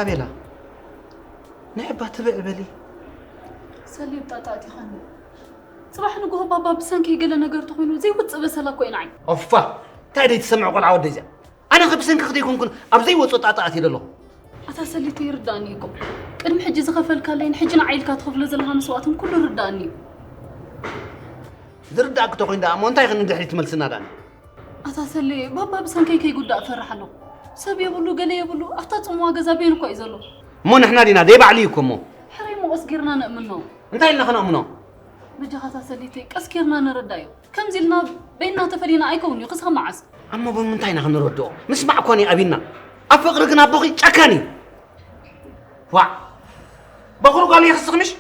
ኣቤላ፣ ንዕባ ትብዕ በሊ። ሰልየ ብጣጣ ኣእቲኻኒ። ጽባሕ ንግሆ ባባ ብሰንኪ ገለ ነገር ተኾይኑ ዘይውጽእ በሰላ እኮ እዩ ንዓይ። ኦፋ፣ እንታይ ደይ ትሰምዕ ቆልዓ ወደይ እዚኣ? ኣነ ከ ብሰንኪ ክደይኮንኩን ኣብ ዘይወጾ ጣጣ ኣትየ ዘለኹ። ኣታ ሰሊተይ ይርዳእኒ እኮ። ቅድሚ ሕጂ ዝኸፈልካለይን ሕጂ ንዓይ ኢልካ ትኸፍሎ ዘለኻ መስዋእትን ኩሉ ይርዳእኒ እዩ። ዝርዳእክ ተኾይኑ ደኣ እሞ እንታይ ክንድሕሪት ትመልስና ደኣ? ኣታ ሰሌ፣ ባባ ብሰንከይ ከይጉዳእ እፈርሕ ኣለኹ። ሰብ የብሉ፣ ገለ የብሉ፣ ኣብታ ጽምዋ ገዛ በይኑ እኳ እዩ ዘሎ። እሞ ንሕና ዲና ዘይባዕሉ እዩ እኮ እሞ። ሕራይ እሞ ቀስ ጌርና ነእምኖ። እንታይ ኢልና ክነእምኖ? በጃኻ ኣታ ሰሊተይ፣ ቀስ ጌርና ንረዳዮ። ከምዚ ኢልና በይንና ተፈሊና ኣይከውን እዩ፣ ክሳብ መዓስ? ኣሞ ብምንታይ ኢና ክንረድኦ? ምስማዕ እኮ ንዩ ኣቢና። ኣብ ፍቕሪ ግን ኣቦኺ ጨካን እዩ። ዋዕ! በኹሪ ጓል እየ ክስኽንሽ?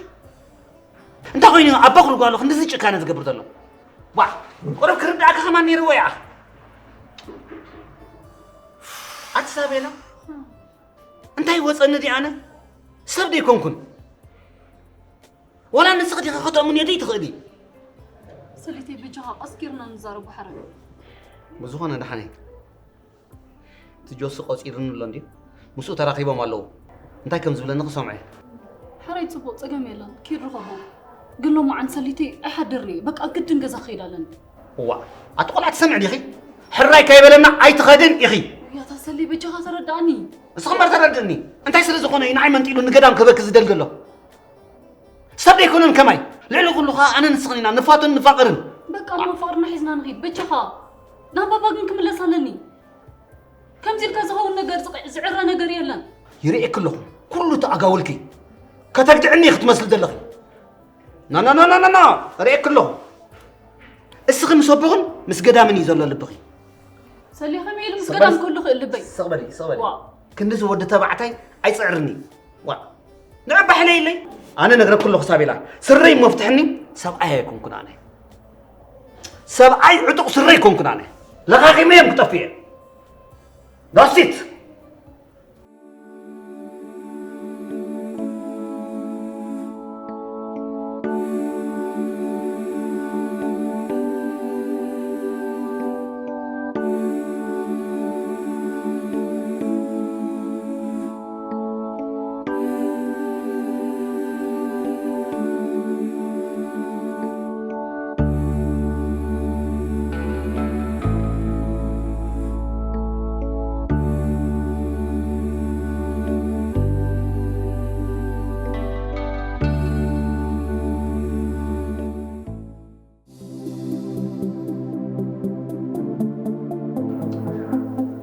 እንታይ ኮይኑ ኣብ በኹሪ ጓሉ ክንድዚ ጭካነ ዝገብር ዘሎ? ዋ! ቁሩብ ክርድኣካ ከማን ነይርዎ ይኣ። ኣቲ ሳቤላ፣ እንታይ ወፀኒ ድኣ ኣነ? ሰብ ደይኮንኩን። ወላ ንስኺ ዲኺ ከተእምንዮ ደይትኽእሊ? ሰሊተይ በጃኻ ቀስ ጌርና ንዛረብ ዋሕረ። ብዝኾነ ደሓነይ። እቲ ጆሲ ቆጺሩኒ ኣሎ እንድዩ። ምስኡ ተራኺቦም ኣለዉ። እንታይ ከም ዝብለኒ ክሰምዖ እየ። ሕራይ ጽቡቕ ጸገም የለን። ኪድ ርኸቦ። ግን ሎማዓንቲ ሰሊተይ ኣይሓድርን እየ። በቃ ግድን ገዛ ክኸይድ ኣለኒ። እዋእ ኣቲ ቆልዓ ትሰምዒ ዲኺ? ሕራይ ከይበለና ኣይትኸድን ኢኺ። ያታ ሰሊ በጃኻ ተረዳእኒ። እስኺ እምበር ተረድእኒ። እንታይ ስለ ዝኾነ እዩ ንዓይ መንጢሉ ንገዳም ክህበኪ ዝደሊ ዘሎ? ሰብ ደይኮነን ከማይ። ልዕሊ ኩሉ ኸኣ ኣነ ንስኽን ኢና ንፋቶን ንፋቐርን። በቃ እሞ ፍቕርና ሒዝና ንኺድ በጃኻ። ናብ ባባ ግን ክምለስ ኣለኒ። ከምዚ ኢልካ ዝኸውን ነገር ዝቕዕ- ዝዕረ ነገር የለን። ይርእየኪ ኣለኹ ኩሉ እቲ ኣጋውልኪ። ከተግድዕኒ ኢኺ ትመስሊ ዘለኺ። ኖ ኖ ኖ ኖ ኖ ኖ ርእየኪ ኣለኹ። እስኺ ምስ ኣቦኽን ምስ ገዳምን እዩ ዘሎ ልብኺ። ሰሊ ከመይ ኢሉ ምስ ገዳም ክህሉ ክእል ልበይ? ስቕ በሊ ስቕ በሊ። ዋ። ክንድዚ ወዲ ተባዕታይ ኣይፅዕርኒ። ዋ ንዕባ ሕለይለይ። ኣነ ነግረኪ ኣለኹ ሳቤላ፣ ስረይ መፍትሕኒ ሰብኣይ ኣይኮንኩን ኣነ። ሰብኣይ ዕጡቕ ስረ ኣይኮንኩን ኣነ። ለኻኺመ እዮም ክጠፍእ እየ። ዳሲት።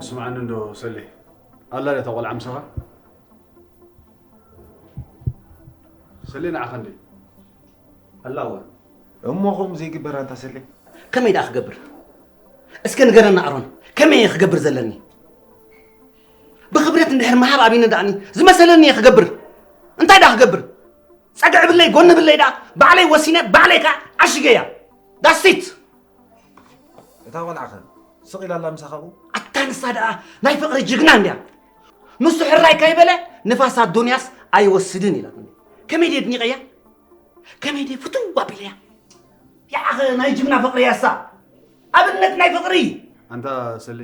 ስምዓኒ እንዶ ሰሌ፣ ኣላ ድያ እታ ቆልዓ ምሳኻ? ሰሌ ንዓኻ እንዴ? ኣላ እወ። እሞ ከምኡ ዘይግበር ኣንታ ሰሌ። ከመይ ደኣ ክገብር? እስከ ንገረና ኣሮን፣ ከመይ እየ ክገብር ዘለኒ? ብኽብረት እንድሕር ምሃብ ኣቢኒ ደኣኒ ዝመሰለኒ እየ ክገብር። እንታይ ደኣ ክገብር? ጸግዒ ብለይ ጎኒ ብለይ ደኣ ባዕለይ ወሲነ ባዕለይ ከኣ ዓሽገያ። ዳስቲት። እታ ቆልዓ ኸ ስቕ ኢላ ኣላ ምሳኻ ኣብኡ? ኣታ ንሳ ደኣ ናይ ፍቕሪ ጅግና እንድያ። ንሱ ሕራይ ከይበለ ንፋስ ኣዶንያስ ኣይወስድን ኢላትኒ። ከመይ ድየ ኣድኒቐያ? ከመይ ድየ ፍትው ኣቢለያ? ያኣኸ ናይ ጅግና ፍቕሪ እያ እሳ። ኣብነት ናይ ፍቕሪ። ኣንታ ሰሌ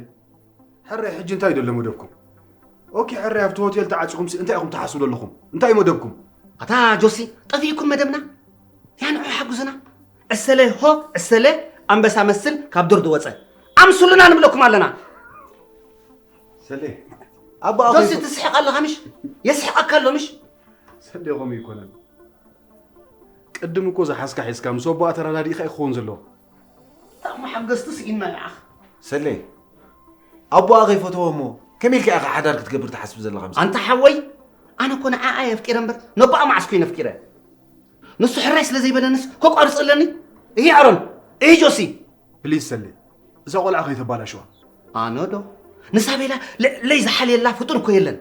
ሕራይ ሕጂ እንታይ እዩ ዘሎ መደብኩም? ኦኬ ሕራይ ኣብቲ ሆቴል ተዓጺኹምሲ እንታይ ኢኹም ትሓስቡ ዘለኹም? እንታይ እዩ መደብኩም? ኣታ ጆሲ ጠፊእኩም መደብና? ያ ንዑ ሓጉዝና። ዕሰለ ሆ ዕሰለ ኣንበሳ መስል ካብ ዱር ዝወጸ። ኣምስሉና ንብለኩም ኣለና። ሰሌ ኣቦ ኣኺ ጆሲ ትስሕቕ ኣለኻ ምሽ? የስሕቐካ ኣሎ ምሽ? ሰሌ ከምኡ ኣይኮነን። ቅድም እኮ ዝሓዝካ ሒዝካ ምስ ኣቦኣ ተረዳዲእካ እዩ ክኸውን ዘለዎ። እታ እሞ ሓገዝቱ ስኢንና ንዓኽ። ሰሌ ኣቦኣ ከይፈተወ እሞ ከመይ ኢልካ ኢኻ ሓዳር ክትገብር ትሓስብ ዘለኻ? ኣንታ ሓወይ ኣነ እኮ ንዓኣ እየ ኣፍቂረ እምበር ነቦኣ መዓስ ኮይነ ኣፍቂረ። ንሱ ሕራይ ስለ ዘይበለንስ ከቋርፅ ኣለኒ? እሂ ኣሮን፣ እሂ ጆሲ። ፕሊዝ ሰሌ እዛ ቆልዓ ከይተባላሽዋ። ኣነ ዶ ንሳቤላ ልዕለይ ዝሓልየላ ፍጡር እኮ የለን።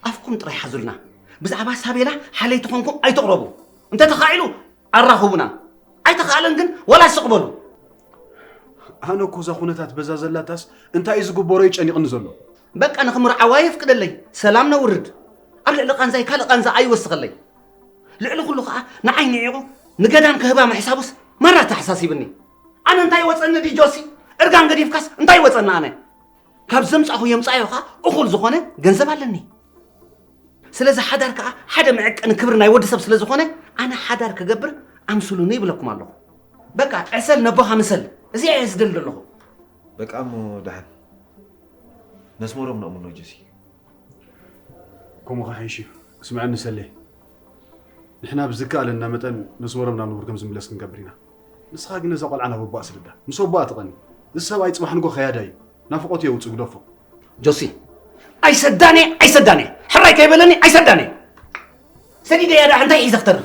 ኣፍኩም ጥራይ ሓዙልና። ብዛዕባ ሳቤላ ሓለይቲ ኮንኩም ኣይትቕረቡ። እንተተኻኢሉ ኣራኽቡና። ኣይተኻእለን ግን ዋላ ስቕ በሉ። ኣነ እኮ እዛ ኩነታት በዛ ዘላታስ እንታይ እዩ ዝግበሮ እዩ ጨኒቕኒ ዘሎ። በቃ ንኽምርዓዋ የፍቅደለይ። ሰላም ነውርድ። ኣብ ልዕሊ ቃንዛይ ካልእ ቃንዛ ኣይወስኸለይ። ልዕሊ ኩሉ ኸዓ ንዓይ ንዒቑ ንገዳም ክህባ ምሕሳቡስ ማራ ኣተሓሳሲብኒ። ኣነ እንታይ ወፀኒ ድዩ ጆሲ? እርጋን ገዲፍካስ እንታይ ወፀኒ ኣነ? ካብ ዘምፃኹ የምፃዮ ኸዓ እኹል ዝኾነ ገንዘብ ኣለኒ። ስለዚ ሓዳር ከዓ ሓደ መዐቀኒ ክብሪ ናይ ወዲ ሰብ ስለ ዝኾነ ኣነ ሓዳር ክገብር ኣምስሉኒ ይብለኩም ኣለኹ። በቃ ዕሰል ነቦኻ ምሰል። እዚኣ እየ ዝደሊ ዘለኹ። በቃ እሞ ደሓን ነስመሮም ነእምኖ ጆሲ። ከምኡ ከሓይሽ እዩ። ስምዐኒ ሰሌ፣ ንሕና ብዝከኣለና መጠን ነስመሮም ናብ ንቡር ከም ዝምለስ ክንገብር ኢና። ንስኻ ግን ነዛ ቆልዓ ናብ ኣቦኣ ስደዳ። ምስ ኣቦኣ ትቐኒ። እዚ ሰብኣይ ፅባሕ ንጎ ኸያዳ እዩ። ናፍቖቱ የውፅእ ግደፎ። ጆሲ፣ ኣይሰዳን እየ ኣይሰዳን እየ። ሕራይ ከይበለኒ ኣይሰዳን እየ። ሰዲደ እያ ደኣ እንታይ ሒዘ ክተርፍ?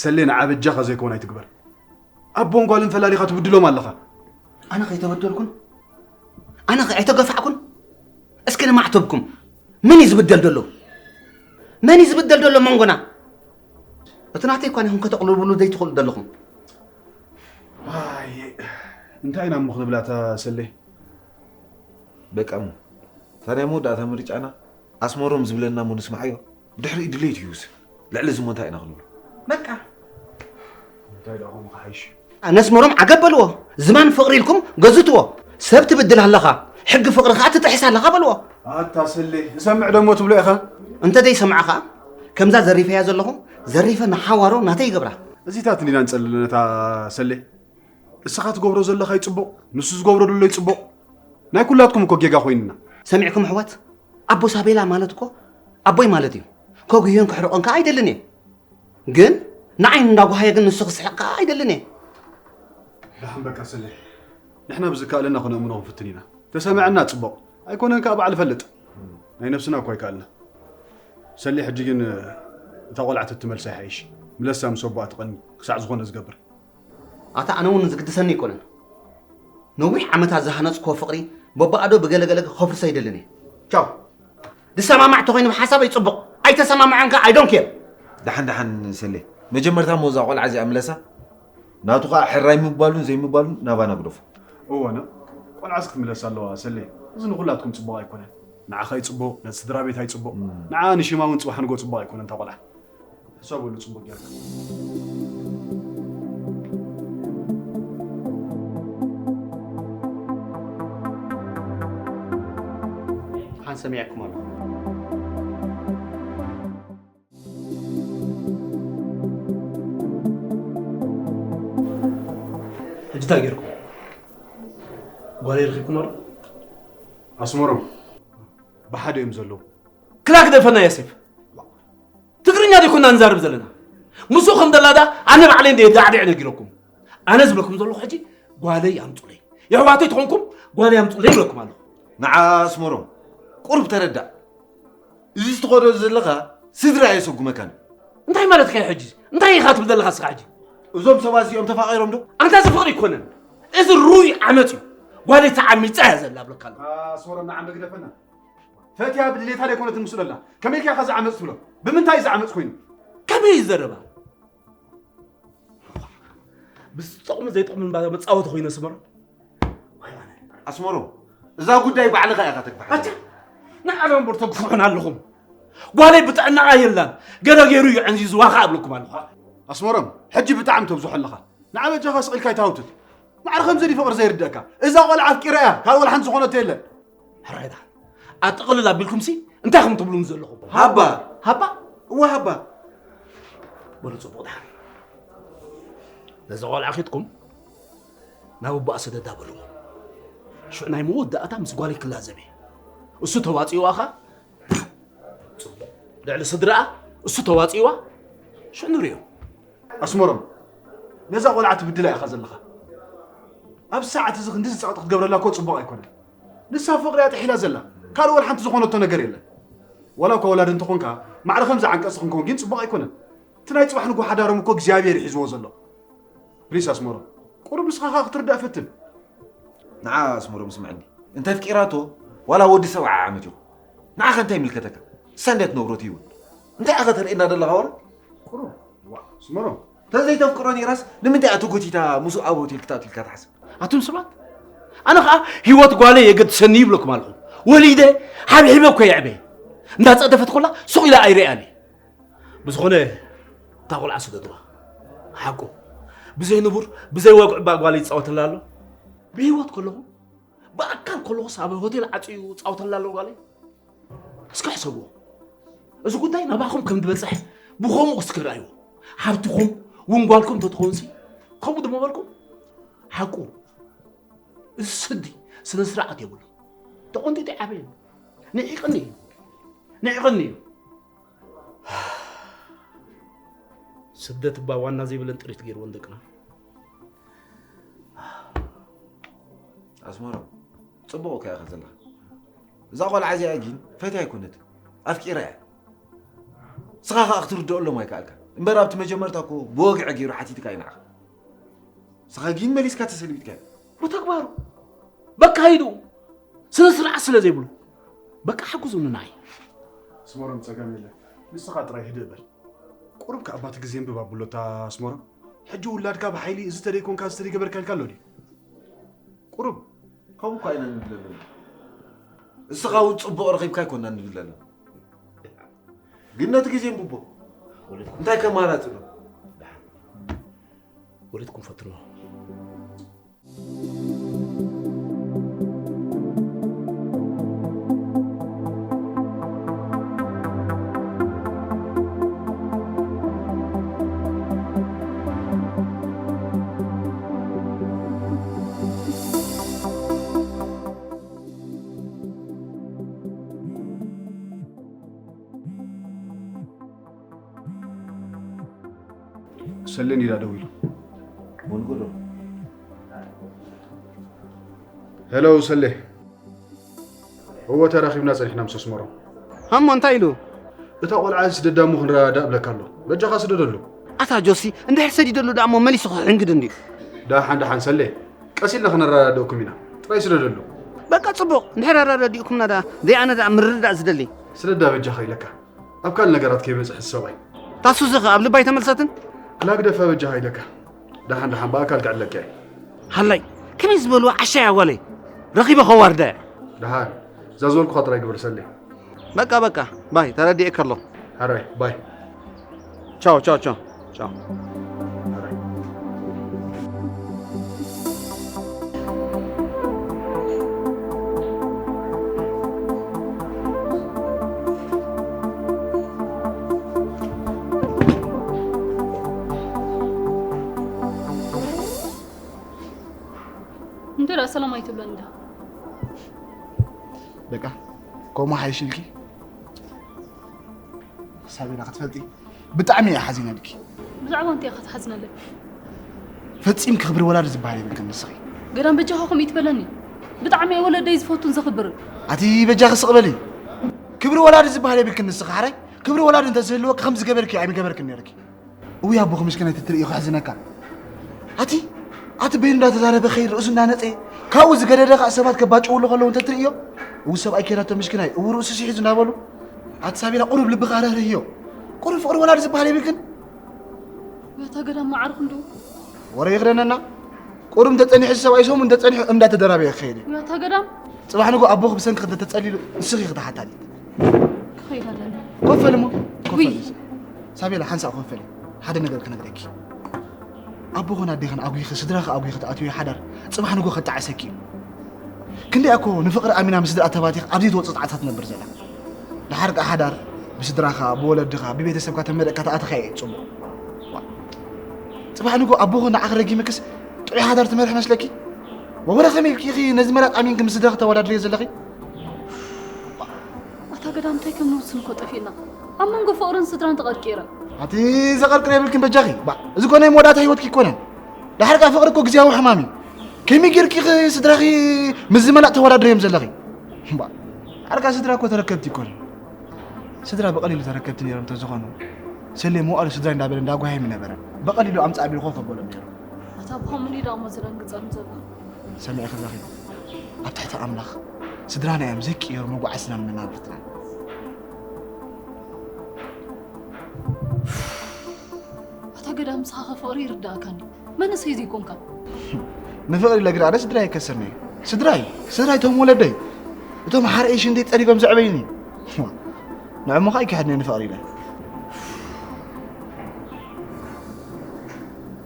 ሰሌ ንዓ በጃኻ ዘይኮን ኣይትግበር። ኣቦን ጓልን ፈላሊኻ ትብድሎም ኣለኻ። ኣነ ከይተበደልኩን ኣነ ከ ኣይተገፋዕኩን? እስኪ ንማዕተብኩም መን እዩ ዝብደል ዘሎ? መን እዩ ዝብደል ዘሎ መንጎና? እቲ ናተይ እኳ ኢኹም ከተቕልብሉ ዘይትኽእሉ ዘለኹም። እንታይ ኢና እሞ ክንብላ እታ ሰሌ? በቃ እሞ እታ ናይ መወዳእታ ምርጫና ኣስመሮም ዝብለና እሞ ንስምዓዮ። ብድሕሪኡ ድሌቱ ይውስን። ልዕሊ እዚ እሞ እንታይ ኢና ክንብሎ? በቃ እንታይ ደኣ ከምኡ ክሓይሽ እዩ። ነስመሮም ዓገብ በልዎ። ዝማን ፍቕሪ ኢልኩም ገዝትዎ። ሰብ ትብድል ኣለኻ፣ ሕጊ ፍቕሪ ኸኣ ትጥሕስ ኣለኻ በልዎ። ኣታ ሰሌ እሰምዕ ዶ እሞ ትብሎ ኢኻ? እንተ ዘይሰምዓ ኸኣ ከምዛ ዘሪፈያ ዘለኹ ዘሪፈ ንሓዋሮ ናተይ ይገብራ። እዚታት እንዲና ንጸልእ ዘለና እታ ሰሌ። እስኻ ትገብሮ ዘለኻ እዩ ጽቡቕ፣ ንሱ ዝገብሮ ዘሎ እዩ ጽቡቕ። ናይ ኩላትኩም እኮ ጌጋ ኮይንና። ሰሚዕኩም ኣሕዋት፣ ኣቦ ሳቤላ ማለት እኮ ኣቦይ ማለት እዩ። ከጉህዮን ከሕርቖን ከኣ ኣይደልን እየ። ግን ንዓይ እንዳጓሃየ ግን ንሱ ክስሕቕ ከኣ ኣይደልን እየ። ደሓን በቃ ሰሌ፣ ንሕና ብዝከኣለና ክነእምኖ ክንፍትን ኢና። ተሰምዐና ጽቡቕ፣ ኣይኮነን ከኣ ባዕሉ ይፈልጥ። ናይ ነብስና እኳ ኣይከኣልና። ሰሌ፣ ሕጂ ግን እታ ቆልዓ ተትመልሳ ይሓይሽ። ምለሳ ምስ ኣቦኣ ትቐኒ፣ ክሳዕ ዝኾነ ዝገብር። ኣታ ኣነ እውን ዝግድሰኒ ኣይኮነን። ነዊሕ ዓመታት ዝሃነጽክዎ ፍቕሪ በቦኣዶ ብገለገለ ከፍርሶ ኣይደልን እየ። ቻው። ዝሰማማዕ ተኾይኑ ብሓሳበይ ጽቡቕ፣ ኣይተሰማምዐን ከኣ I don't care። ደሓን ደሓን ሰሌ፣ መጀመርታ እሞ እዛ ቆልዓ እዚኣ ምለሳ፣ ናቱ ከኣ ሕራይ ምባሉን ዘይምባሉን ናባና ግደፎ። እወ፣ ነ ቆልዓስ ክትምለስ ኣለዋ ሰሌ። እዚ ንኹላትኩም ጽቡቕ ኣይኮነን። ንዓኻ ይጽቡቕ፣ ነቲ ስድራ ቤት ኣይጽቡቕ። ንዓ ንሽማ እውን ጽባሕ ንጎ ጽቡቕ ኣይኮነን እታ ቆልዓ። ሕሰበሉ ጽቡቕ ጌርካ። ሓን ሰሚዐኩም ኣለኹ። ሕጂ እንታይ ጌርኩም? ጓለይ ረኺብኩማ ዶ? ኣስመሮም ብሓደ እዮም ዘለዉ። ክላ ግደፈና የሴፍ። ትግርኛ ዘይኮና ንዛረብ ዘለና። ምስኡ ከም ደላ ዳ ኣነ ባዕለይ እንደ ዳዕዲዕ ነጊረኩም። ኣነ ዝብለኩም ዘለኹ ሕጂ ጓለይ ኣምጹለይ። የሕዋተይ ተኾንኩም ጓለይ ኣምጹለይ ይብለኩም ኣለኹ። ንዓ ኣስመሮም ቁሩብ ተረዳእ። እዚ ትኸዶ ዘለኻ ስድራ የሰጉመካን። እንታይ ማለትካ እዩ ሕጂ? እንታይ ኢኻ ትብል ዘለኻ እስኻ ሕጂ? እዞም ሰባት እዚኦም ተፋቒሮም ዶ? ኣንታ እዚ ፍቕሪ ኣይኮነን። እዚ ሩይ ዓመጽ እዩ። ጓለይ ተዓሚጻ እያ ዘላ እብለካ ኣለኹ። ኣስመሮም ንዓ መግደፈና። ፈትያ ብድሌታ ዘይኮነትን ምስኡ ደላ። ከመይ ኢልካ ኢኻ ዝዓመጽ ትብሎ? ብምንታይ እዩ ዝዓመጽ ኮይኑ? ከመይ እዩ ዘረባ? ብዝጠቕሙ ዘይጠቕሙ እምባ መጻወቲ ኮይነ ስመሮ። ኣስመሮም እዛ ጉዳይ ባዕልኻ ኢኻ ተግፍሓ። ኣታ ንዓና እምበር ተግፍሑና ኣለኹም። ጓለይ ብጥዕናኣ የላን። ገለ ገይሩ እዩ ዕንዚዝዋ ኸኣ እብለኩም ኣለኹ። ኣስመሮም ሕጂ ብጣዕሚ ተብዝሖ ኣለኻ። ንዓ በጃኻ ስቕ ኢልካ ኣይትሃውትት። ማዕረ ከምዚ ድዩ ፍቕሪ ዘይርድኣካ? እዛ ቆልዓ ኣፍቂራ እያ፣ ካልእ ወላ ሓንቲ ዝኾነቶ የለን። ሕራይ ደሓን ኣጠቕልል ኣቢልኩምሲ እንታይ ኢኹም ትብሉኒ ዘለኹም? ሃባ። ሃባ? እወ ሃባ። በሉ ጽቡቕ ደሓን ነዛ ቆልዓ ኺድኩም ናብ ኣቦኣ ስደዳ በልዎ። ሽዑ ናይ መወዳእታ ምስ ጓለይ ክላዘብ እየ። እሱ ተዋጺእዋ ኸኣ ጽቡቕ። ልዕሊ ስድራኣ እሱ ተዋጺእዋ ሽዑ ንርእዮ። ኣስመሮም ነዛ ቆልዓ ትብድላ ኢኻ ዘለኻ። ኣብዚ ሰዓት እዚ ክንድዚ ጸቕጢ ክትገብረላ እኮ ጽቡቕ ኣይኮነን። ንሳ ፍቕሪ እያ ጥሒላ ዘላ። ካልእ ወላ ሓንቲ ዝኾነቶ ነገር የለን። ዋላ እኳ ወላዲ እንተኾንካ ማዕረ ከምዚ ዓንቀጽቲ ክንከውን ግን ጽቡቕ ኣይኮነን። እቲ ናይ ጽባሕ ንግሆ ሓዳሮም እኮ እግዚኣብሔር እዩ ሒዝዎ ዘሎ። ፕሊስ ኣስመሮም ቁሩብ ንስኻ ኸኣ ክትርዳእ ፈትን። ንዓ ኣስመሮም ስምዐኒ፣ እንተ ኣፍቂራቶ ዋላ ወዲ ሰብዓ ዓመት ይኹን ንዓኻ እንታይ ይምልከተካ? እሳ እንድያ ትነብሮ ትሂወን። እንታይ ኢኻ ተርእየና ዘለኻ ወረ? ቁሩብ ዋ ኣስመሮም። ተዘይተፍቅሮ ነይራስ ንምንታይ እያ ተጎቲታ ምስኡ ኣብ ሆቴል ክትኣቱ ኢልካ ትሓስብ? ኣቱም ሰባት ኣነ ኸኣ ህይወት ጓለይ የገድሰኒ ይብለኩም ኣለኹ። ወሊደ ሓብሒበ እኮ የዕበየ። እንዳጸደፈት ኮላ ሱቕ ኢለ ኣይርእያን እየ። ብዝኾነ እታ ቆልዓ ስደድዋ። ሓቁ ብዘይ ንቡር ብዘይ ወግዒ እባ ጓለይ ይጻወተላ ኣሎ። ብህይወት ከለኹ ብኣካል ከለኹስ ኣብ ሆቴል ዓጽዩ ይጻወተላ ኣሎ ጓለይ። እስኪ ሕሰብዎ። እዚ ጉዳይ ናባኹም ከም ዝበፅሕ ብኸምኡ እስከ ርኣይዎ። ሓብትኹም እውን ጓልኩም ተትኾንሲ ከምኡ ድሞ በልኩም። ሓቁ፣ እዚ ስዲ ስነ ስርዓት የብሉ። ተቆንጢጡ ይዓበየ። ንዒቕኒ እዩ። ንዒቕኒ እዩ። ስደት እባ ዋና ዘይብለን ጥሪት ገይርወን ደቅና። ኣስመሮም፣ ጽቡቕ እኮ ኢኻ ዘለኻ። እዛ ቆልዓ እዚኣ ግን ፈትያ ኣይኮነትን፣ ኣፍቂራ እያ። ንስኻ ከኣ ክትርድኦ ሎም ኣይከኣልካ። እምበር ኣብቲ መጀመርታ እኮ ብወግዒ ገይሩ ሓቲትካ እዩ ንዓኻ። ንስኻ ግን መሊስካ ተሰልቢጥካ። ብተግባሩ በቃ ኢዱ ስነ ስርዓት ስለ ዘይብሉ በቃ ሓግዙኒ ንዓይ። ኣስመሮም፣ ጸገም የለን። ንስኻ ጥራይ ህድእ በል። ቁሩብ ከኣ ባቲ ግዜ እንብብ ኣብሎታ ኣስመሮም። ሕጂ ውላድካ ብሓይሊ እዚ ተደይኮንካ እዚ ተደይገበርካ ኢልካ ኣሎ ድዩ? ቁሩብ። ከምኡ እኳ ኢና ንብል ኣለና። ንስኻ እውን ጽቡቕ ረኺብካ ኣይኮንና ንብል ኣለና። ግን ነቲ ግዜ እንብቦ። እንታይ ከማራጺ ኣሎ? ወለድኩም ፈትንዎ። ሰሌ እንዲዳ ደዊሉ። መንጎዶ? ሄሎ ሰሌ። እወ፣ ተራኺብና ጸኒሕና ምስ ኣስመሮም። እሞ እንታይ ኢሉ? እታ ቆልዓ ስደዳ እሞ ክንረዳዳእ እብለካ ኣሎ። በጃኻ ስደደሉ። ኣታ ጆሲ፣ እንድሕር ሰዲደሉ ደኣ እሞ መሊሱ ክሕንግድ እንድዩ። ደሓን ደሓን ሰሌ፣ ቀስ ኢልና ክነረዳድእኩም ኢና። ጥራይ ስደደሉ። በቃ ጽቡቕ፣ እንድሕር ኣረዳዲእኩምና ደኣ፣ ደይ ኣነ ደኣ ምርድዳእ ዝደሊ። ስደዳ በጃኻ ኢለካ። ኣብ ካልእ ነገራት ከይበጽሕ ሰብኣይ። ታሱዘ ኸ ኣብ ልባ ኣይተመልሰትን? ላግደፋ በጃኻ ኢለካ። ደሓን ደሓን ብኣካል ክዕለካ እየ። ሃላይ፣ ከመይ ዝበልዋ ዓሻ እያ ጓለይ። ረኺበ ከዋርዳ እያ። ደሓን፣ እዛ ዝበልኩኻ ጥራይ ግበር ሰሌ። በቃ በቃ፣ ባይ፣ ተረዲኤካ ኣለኹ። ሓራይ፣ ባይ። ቻው ቻው ቻው ቻው። እንተ ደኣ ሰላም ኣይትብለኒ ዳ። በቃ፣ ከምኡ ሓይሽ ኢልኪ። ሳቤላ ክትፈልጢ፣ ብጣዕሚ እየ ሓዚነልኪ። ብዛዕባ እንታይ ኢኻ ትሓዝነለይ? ፈጺምኪ ክብሪ ወላዲ ዝበሃል የብልክን ንስኺ። ገዳም በጃኻ ከምኡ ይትበለኒ። ብጣዕሚ እየ ወለደይ ዝፈቱን ዘኽብርን። ኣቲ በጃኺ ስቕ በሊ። ክብሪ ወላዲ ዝበሃል የብልክን ንስኺ ሓራይ። ክብሪ ወላዲ እንተዝህልወኪ ከምዚ ገበርኪ ኣይምገበርክን ነይርኪ። እውይ ኣቦኺ ምስኪናይ ተትርእዮ ከሕዝነካ። ኣቲ ኣቲ በይኑ እንዳተዛረበ ኸይድ ርእሱ እንዳነጸ ካብኡ ዝገደደ ኸኣ ሰባት ከባጭውሉ ከለዉ እንተትርእዮ እው ሰብኣይ ኬዳቶ ምስኪናይ እው ርእሱ ሲሒዙ እንዳበሉ ኣቲ ሳቤላ ቁሩብ ልብኻ ርህርህዮ። ቁሩብ ፍቕሪ ወላዲ ዝበሃል የብልክን። ያታ ገዳም መዓርኹም ድኡ። ወረ ይኽደነና። ቁሩብ እንተጸኒሑ ሰብኣይ ሰሙን እንተጸኒሑ እንዳተደራበየ ክኸይድ እዩ። ያታ ገዳም። ጽባሕ ንግሆ ኣቦኺ ብሰንኪ እንተተጸሊሉ ንስኺ ኢኺ ተሓታቲት። ክኸይድ ኣለኒ። ኮፍ በሊ እሞ፣ ኮፍ ውይ። በሊ። ሳቤላ ሓንሳእ ኮፍ በሊ። ሓደ ነገር ክነግረኪ። ኣቦኽን ኣዴኽን ኣጉሂኺ፣ ስድራኺ ኣጉሂኺ ትኣትዊ ሓዳር ጽባሕ ንግሆ ከጣዕሰኪ እዩ። ክንደይ እኮ ንፍቕሪ ኣሚና ምስ ስድራ ተባቲኻ ኣብ ዘይትወጽእ ጣዕሳ ትነብር ዘላ። ደሓር ከኣ ሓዳር ብስድራኻ፣ ብወለድኻ፣ ብቤተሰብካ ተመረቕካ ትኣትኻ እየ ጽቡቕ። ዋ። ጽባሕ ንግሆ ኣቦኺ ንዓኺ ረጊምክስ ጥዑይ ሓዳር ትመርሒ መስለኪ? ወረ ከመይ ኢልኪ ኢኺ ነዚ መላጥ ኣሚንኪ ምስ ስድራኺ ተወዳድርዮ ዘለኺ? ኣታ ገዳም እንታይ ከም ንውስን እኮ ጠፊእና። ኣብ መንጎ ፍቕርን ስድራን ተቐርቂረ። ኣቲ ዘቐርቅር የብልክን በጃኺ። ባ፣ እዚ እኮ ናይ መወዳእታ ህይወትኪ ኣይኮነን። ደሓር ከኣ ፍቕሪ እኮ ግዝያዊ ሕማም እዩ። ከመይ ጌርኪ ኢኺ ስድራኺ ምስ ዝመላጥ ተወዳድርዮም ዘለኺ? እምባ፣ ኣርካ ስድራ እኮ ተረከብቲ ይኮኑ። ስድራ ብቐሊሉ ተረከብቲ ነይሮም እንተዝኾኑ፣ ሰሌ መዋእሉ ስድራይ እንዳበለ እንዳጓሃየ ምነበረ። ብቐሊሉ ኣምጻእ ኣቢሉ ኮፍ ኣበሎም ነይሩ። ኣታ ብኸምኡ ድዩ ደኣ እሞ ዝደንግጸኒ ዘሎ? ሰሚዕኺ ኣለኺ? ኣብ ትሕቲ ኣምላኽ፣ ስድራና እዮም ዘይቅየሩ መጓዓዝትናን መናብርትናን። ኣታ ገዳም፣ ንስኻ ኸ ፍቕሪ ይርድኣካኒ? መንእሰይ ዘይኮንካ? ንፍቕሪ ኢለ ግን ኣነ ስድራይ ኣይከስርን እየ። ስድራይ፣ ስድራይ እቶም ወለደይ፣ እቶም ሓርኤ ሽንደይ ጸሪጎም ዘዕበዩኒ። ንዕሞ ኸኣ ኣይክሕድን እየ ንፍቕሪ ኢለ።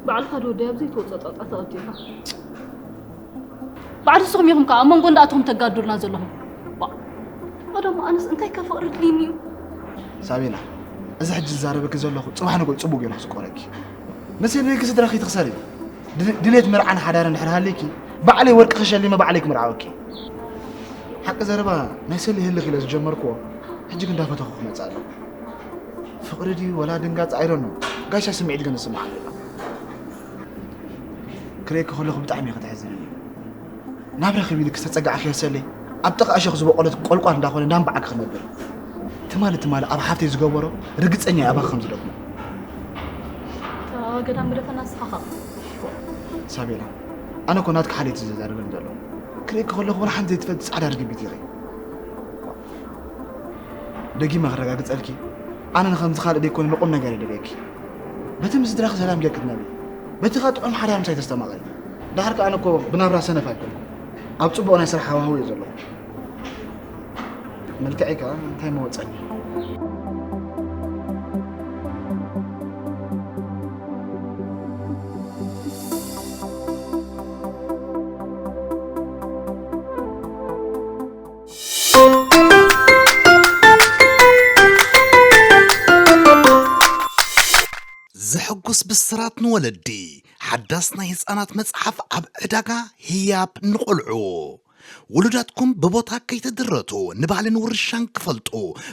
ባዕልኻ ዶ ወደይ ኣብ ዘይትወጾ ጣጣ ተቐዲኻ? ባዕዲ ንስኹም ኢኹም ከኣ ኣብ መንጎ እንዳኣተኹም ተጋድሉና ዘለኹም። ባ-፣ ቀደም ኣነስ እንታይ ከ ፍቕሪ ድልይኒ እዩ? ሳቤና፣ እዚ ሕጂ ዝዛረበኪ ዘለኹ ጽባሕ ንጎ ጽቡቅ ገይሩ ክስቆረኪ። መሰለኪ ስድራኺ ትኽሰሪ። ድል- ድሌት መርዓን ሓዳርን ድሕር ሃልይኪ፣ ባዕለይ ወርቂ ክሸሊመ ባዕለይ ክምርዓወኪ። ሓቂ ዘረባ ናይ ሰሊ ህልኽ ኢለ ዝጀመርክዎ፣ ሕጂ ግን እንዳፈተኹ ክመጽእ ኣለኹ። ፍቕሪ ድዩ ወላ ድንጋጽ፣ I don't know። ጋሻ ስምዒት ግን ዝስምዓኒ ኣሎ። ክርእየኪ ከለኹ ብጣዕሚ እየ ከተሕዝንኒ። ናብ ረኺብ ኢልኪ ዝተጸጋዕክዮ ሰለይ፣ ኣብ ጥቓ እሾኽ ዝበቖለት ቆልቋል እንዳኾነ እንዳንባዓኪ ክነብር። ትማሊ ትማሊ ኣብ ሓፍተይ ዝገበሮ ርግጸኛ እየ ኣባኺ ከም ዝደግሞ። ገዳም ግደፈና ንስኻ ኸኣ። ሳቤላ፣ ኣነ እኮ ናትኪ ሓልየት እዩ ዘዛርበኒ ዘሎ። ክርእየኪ ከለኹ ወላ ሓንቲ ዘይትፈልጢ ጻዕዳ ርግቢት ኢኺ። ደጊመ ክረጋግጸልኪ፣ ኣነ ንኸምዚ ካልእ ደይኮነ ንቁም ነገር እየ ደልየኪ። በቲ ምስ ስድራኺ ሰላም ጌርኪ ትነብሪ። በቲ ከኣ ጥዑም ሓዳር ምሳይ ተስተማቐሪ። ደሓር ከኣ ኣነ እኮ ብናብራ ሰነፍ ኣይኮንኩ። ኣብ ጽቡቕ ናይ ስራሕ ሃዋህው እየ ዘለኹ። መልክዐይ ከኣ እንታይ መወጸኒ? ዘሐጉስ ብስራት ንወለዲ። ሓዳስ ናይ ህጻናት መጽሓፍ ኣብ ዕዳጋ ህያብ ንቖልዑ። ውሉዳትኩም ብቦታ ከይተድረቱ ንባህልን ውርሻን ክፈልጡ፣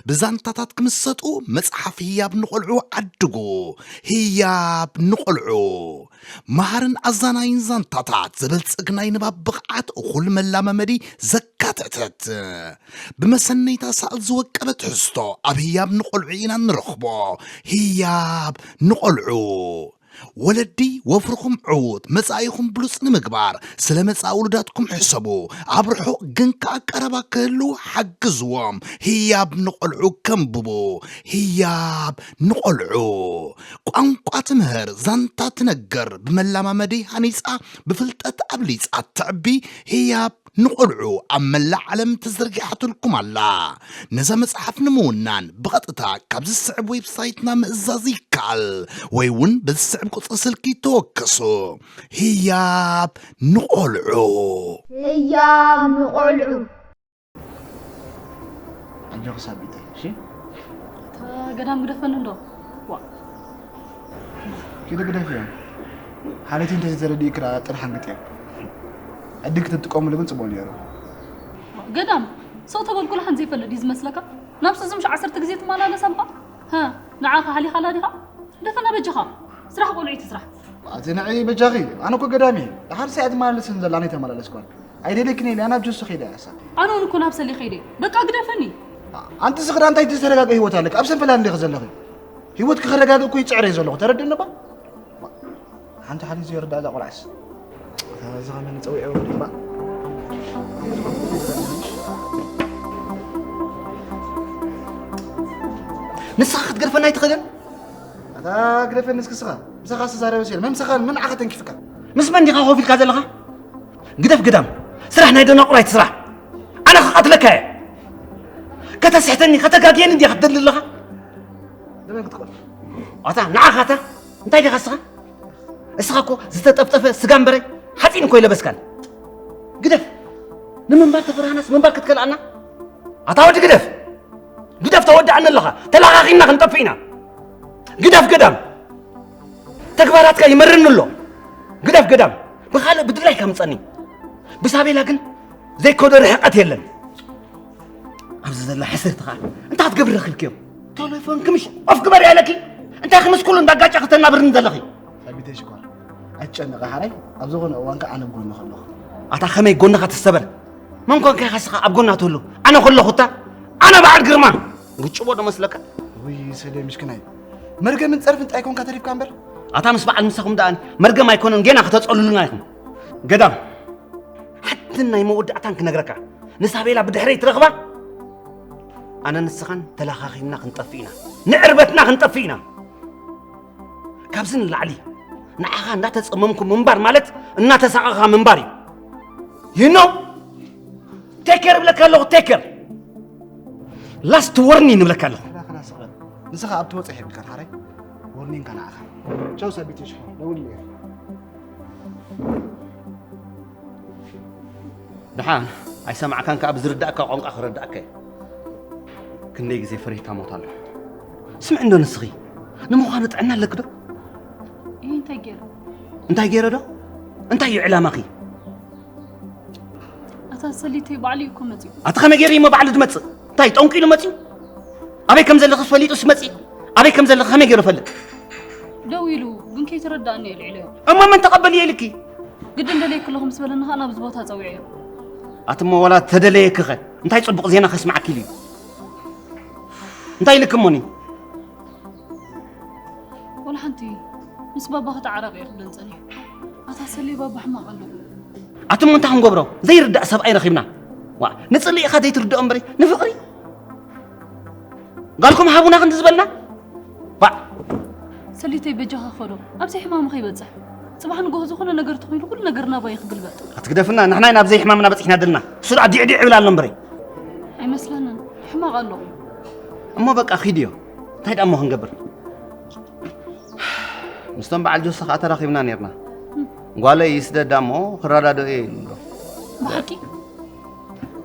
ብዛንታታት ክምሰጡ መጽሓፍ ህያብ ንቖልዑ ዓድጉ። ህያብ ንቖልዑ። መሃርን ኣዛናይን ዛንታታት፣ ዘበልጽግ ናይ ንባብ ብቕዓት፣ እኹል መላማመዲ ዘካተተት። ብመሰነይታ ሳል ዝወቀበ ትሕዝቶ ኣብ ህያብ ንቖልዑ ኢና ንረኽቦ። ህያብ ንቖልዑ። ወለዲ፣ ወፍርኹም ዕዉት፣ መጻኢኹም ብሉጽ ንምግባር፣ ስለ መጻኢ ውሉዳትኩም ሕሰቡ። ኣብ ርሑቕ ግን ከኣ ቀረባ ክህልዉ ሓግዝዎም። ህያብ ንቖልዑ ከንብቡ። ህያብ ንቖልዑ። ቋንቋ ትምህር፣ ዛንታ ትነግር፣ ብመላማመዲ ሃኒጻ፣ ብፍልጠት ኣብሊጻ ተዕቢ። ህያብ ንቖልዑ ኣብ መላእ ዓለም ተዘርጊሓትልኩም ኣላ። ነዛ መጽሓፍ ንምውናን ብቐጥታ ካብዚ ዝስዕብ ዌብሳይትና ምእዛዝ ይከኣል፣ ወይ እውን በዚ ዝስዕብ ቁጽሪ ስልኪ ተወከሱ። ህያብ ንቖልዑ። ህያብ ንቖልዑ። ኣጆኺ ሳቢተይ፣ እሺ? እታ ገዳም ግደፈኒ እንዶ። ዋ። ኪዲ ግደፍዮ። ሓለቲ እንተዘይተረዲእኪ ደኣ ጥራሕ ሕንግጥዮ። ዕድል ክትጥቀሙሉ ግን ጽቡቕ ነይሩ። ገዳም፣ ሰው ተበልኩ ለሓን ዘይፈልጥ ድዩ ዝመስለካ? ናብ ስዝምሽ ዓሰርተ ግዜ ትመላለስ ኣልኻ? ሃ፣ ንዓኻ ሓሊኻላ ዲኻ? ደፈና በጃኻ። ስራሕ ቆልዑ ትስራሕ። ኣቲ ንዒ በጃኺ፣ ኣነ እኮ ገዳም እየ። ደሓር ሰ እያ ትመላለስን ዘላ፣ ኣነ ኣይተመላለስኳን። ኣይደልየክን እየ ኢለ፣ ኣነ ኣብ ጀሶ ከይደ እያ እሳ። ኣነ እውን እኮ ናብ ሰሌ ከይደ። በቃ ግደፈኒ። ኣንቲ ስኽራ እንታይ ዝተረጋገ ህይወት ኣለክ? ኣብ ሰንፈላል እንዲኺ ዘለኺ። ህይወትኪ ክረጋገ እኮ ይጽዕር እየ ዘለኹ። ተረድእኒ እባ። ሓንቲ ሓሊት ዘይርዳእ እዛ ቆልዓስ። እዛ ኸመይ ንጸዊዐ ወዲ እባ። ንስኻ ክትገድፈና ኣይትኽእልን? ኣታ ግደፈኒ እስኪ ስኻ። ምሳኻ ዝተዛረበ ሰብ የለን። መን ምሳኻ፣ መን ንዓኻ ተንኪፍካ? ምስ መን ዲኻ ኮፍ ኢልካ ዘለኻ? ግደፍ ግዳም። ስራሕ ናይ ደናቁር ኣይትስራሕ። ኣነ ክቐትለካ እየ። ከተስሕተኒ፣ ከተጋግየኒ እንዲኻ ትደሊ ኣለኻ? ንመን ክትቀትሎ? ኣታ ንዓኻ ኣታ እንታይ ዲኻ እስኻ? እስኻ እኮ ዝተጠፍጠፈ ስጋ እምበረ ሓፂን እኮ ይለበስካን። ግደፍ። ንምንባር ተፈራህናስ ምንባር ክትከልኣና? ኣታ ወዲ ግደፍ። ግደፍ፣ ተወዳእኒ ኣለኻ። ተለኻኺምና ክንጠፍእ ኢና። ግደፍ ገዳም። ተግባራትካ ይመርኒ ኣሎ። ግደፍ ገዳም። ብኻልእ ብድላይካ ምጸኒ። ብሳቤላ ግን ዘይከዶ ርሕቀት የለን። ኣብዚ ዘላ ሕስርቲ ኸኣ እንታይ ክትገብሪ ረኺብክዮ? ቴሌፎን ክምሽ ኦፍ ግበሪ ኣለኪ። እንታይ ክምስ ኩሉ እንዳጋጫ ክተናብርኒ ዘለኺ? ሳቢተይ ሽኮር፣ ኣይትጨነቒ ሓራይ። ኣብ ዝኾነ እዋን ከኣ ኣነ ኣብ ጎንኺ ኣለኹ። ኣታ ከመይ ጎንኻ ትሰበር? መን ኮንካ ኢኻ እስኻ ኣብ ጎና ትህሉ? ኣነ ከለኹ እታ፣ ኣነ በዓል ግርማ ግጭቦ ዶ መስለካ? ውይ ሰሌ ምሽክናይ፣ መርገምን ጸርፍን ጥራይ ኮንካ ተሪፍካ እምበር። ኣታ ምስ በዓል ምሳኹም ደኣ መርገም ኣይኮነን፣ ጌና ከተጸሉሉና ኢኹም። ገዳም፣ ሓንቲ ናይ መወዳእታን ክነግረካ፣ ንሳቤላ ብድሕረይ ትረኽባ? ኣነ ንስኻን ተለኻኺምና ክንጠፍእ ኢና። ንዕርበትና ክንጠፍእ ኢና። ካብዚ ንላዕሊ ንዓኻ እንዳተጸመምኩ ምንባር ማለት እናተሳቐኻ ምንባር እዩ። You know? Take care እብለካ ኣለኹ፣ take care። Last warning እብለካ ኣለኹ። ከላ፣ ከላ፣ ስቕ በል። ንስኻ ኣብ ትወጽእ የብልካን ሓራይ። Warning ካ ንዓኻ። ቻው ሳቢት ሽሖ፣ ደውል እየ። ደሓን ኣይሰማዕካን ከኣ ብዝርዳእካ ቋንቋ ክረዳእካ እየ። ክንደይ ግዜ ፈሪህካ ሞት ኣሎ። ስምዒ እንዶ ንስኺ ንምዃኑ ጥዕና ኣለኪ ዶ? ይህ እንታይ ገይሩ? እንታይ ገይረ ዶ? እንታይ እዩ ዕላማኺ? ኣታ ሰሊተይ ባዕሉ እዩ እኮ መፂኡ። ኣቲ ከመይ ገይሩ እሞ ባዕሉ ዝመፅእ? እንታይ ጠንቁ ኢሉ መፂኡ? ኣበይ ከም ዘለኽስ ፈሊጡስ መፂኡ? ኣበይ ከም ዘለኺ ከመይ ገይሩ ፈልጥ? ደው ኢሉ ግን ከይተረዳእኒ እየ ልዕለዮ። እሞ መን ተቐበልዮ ኢልኪ? ግድን ደለየ ከለኹ ምስ በለኒ ከዓ ናብዚ ቦታ ፀዊዐዮ። ኣቲ እሞ ዋላ ተደለየኪኸ እንታይ ፅቡቕ ዜና ከስማዓኪ ኢሉ እዩ? እንታይ ኢልኪ እሞኒ? ወላ ሓንቲ ምስ ባባ ክትዓረቕ እየ ክብለን ጸኒሑ። ኣታ ሰሌ ባባ ሕማቕ ኣለዎ። ኣቲ እሞ እንታይ ክንገብሮ? ዘይርዳእ ሰብኣይ ረኺብና። ዋ ንጽልኢ ኢኻ ዘይትርድኦ እምበሪ ንፍቕሪ ጋልኩም ሃቡና ክንዲ ዝበልና። ዋ ሰሊተይ በጃኻ ኸዶ ኣብዚ ሕማሙ ከይበጽሕ ጽባሕ ንጎሆ ዝኾነ ነገር ተኾይኑ ኩሉ ነገር ናባይ ክግልበጥ። ኣትግደፍና ንሕና ኢና ኣብ ዘይሕማምና በጺሕና ደልና። እሱ ደኣ ዲዕዲዕ ይብል ኣሎ እምበሪ። ኣይመስለንን ሕማቕ ኣሎ። እሞ በቃ ኺድዮ እንታይ ደኣ እሞ ክንገብር? ምስቶም በዓል ጆሲ ከዓ ተራኺብና ነርና። ጓለይ ይስደዳ እሞ ክረዳድኦ እየ ኢሉ ኣሎ። ብሓቂ?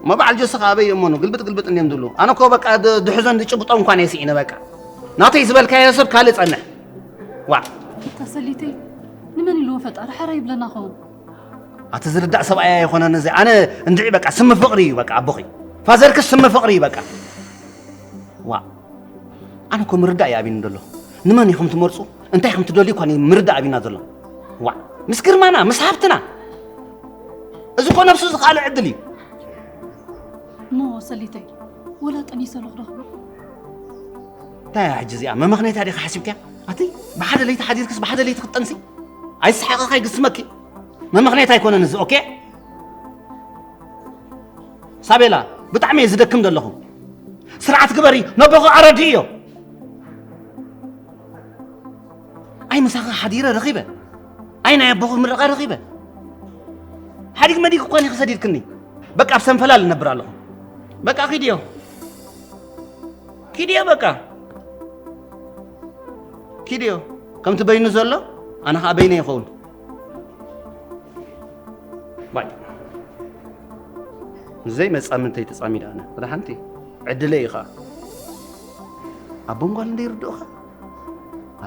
እሞ በዓል ጆሲ ከዓ ኣበይ ይእመኑ? ግልብጥ ግልብጥ እንድዮም ዝብሉ። ኣነ እኮ በቃ ድ- ድሕዞን ድጭብጦን እንኳን እየ ስኢነ በቃ። ናተይ ዝበልካዮ ሰብ ካልእ ጸንሕ። ዋ እታ ሰሊተይ ንመን ኢልዎ ፈጣሪ ሓራ ይብለና ኸውን? ኣቲ ዝርዳእ ሰብኣይ ኣይኮነን እዚ። ኣነ እንድዒ በቃ ስሚ ፍቕሪ እዩ በቃ ኣቦኺ። ፋዘርክስ ስሚ ፍቕሪ እዩ በቃ። ዋ ኣነ እኮ ምርዳእ እዩ ኣቢኒ ዘሎ። ንመን ኢኹም ትመርፁ እንታይ ከም ትደልዩ እኳ ምርዳእ ኣቢና ዘሎ። ዋ ምስ ግርማና ምስ ሃብትና እዚ እኮ ነብሱ ዝኸኣለ ዕድል እዩ። እሞ ሰሊተይ ወላ ጠኒሰ ኣለኹ ዶ? እንታይ እያ ሕጂ እዚኣ መመኽነይታ ዲኻ ሓሲብክያ? ኣቲ ብሓደ ለይቲ ሓዲርክስ ብሓደ ለይቲ ክትጠንሲ ኣይሰሓቕኻ ይግስመኪ። መመኽነይታ ኣይኮነን እዚ ኦኬ? ሳቤላ ብጣዕሚ እየ ዝደክም ዘለኹ። ስርዓት ግበሪ ነቦኹ ኣረድእዮ። ኣይ ምሳኻ ሓዲረ ረኺበ ኣይ ናይ ኣቦኹ ምርቓ ረኺበ ሓዲግ መዲግ እኳ ኒኺ ሰዲድክኒ። በቃ ኣብ ሰንፈላል እነብር ኣለኹ። በቃ ኪድዮ ኪድዮ በቃ ኪድዮ ከምቲ በይኑ ዘሎ ኣነ ኸዓ በይነ ይኸውን። ባይ ዘይመጻምንተይ ተጻሚዳ ኣነ ወደ ሓንቲ ዕድለይ ኢኻ። ኣቦን ጓል እንደ ይርድኡኻ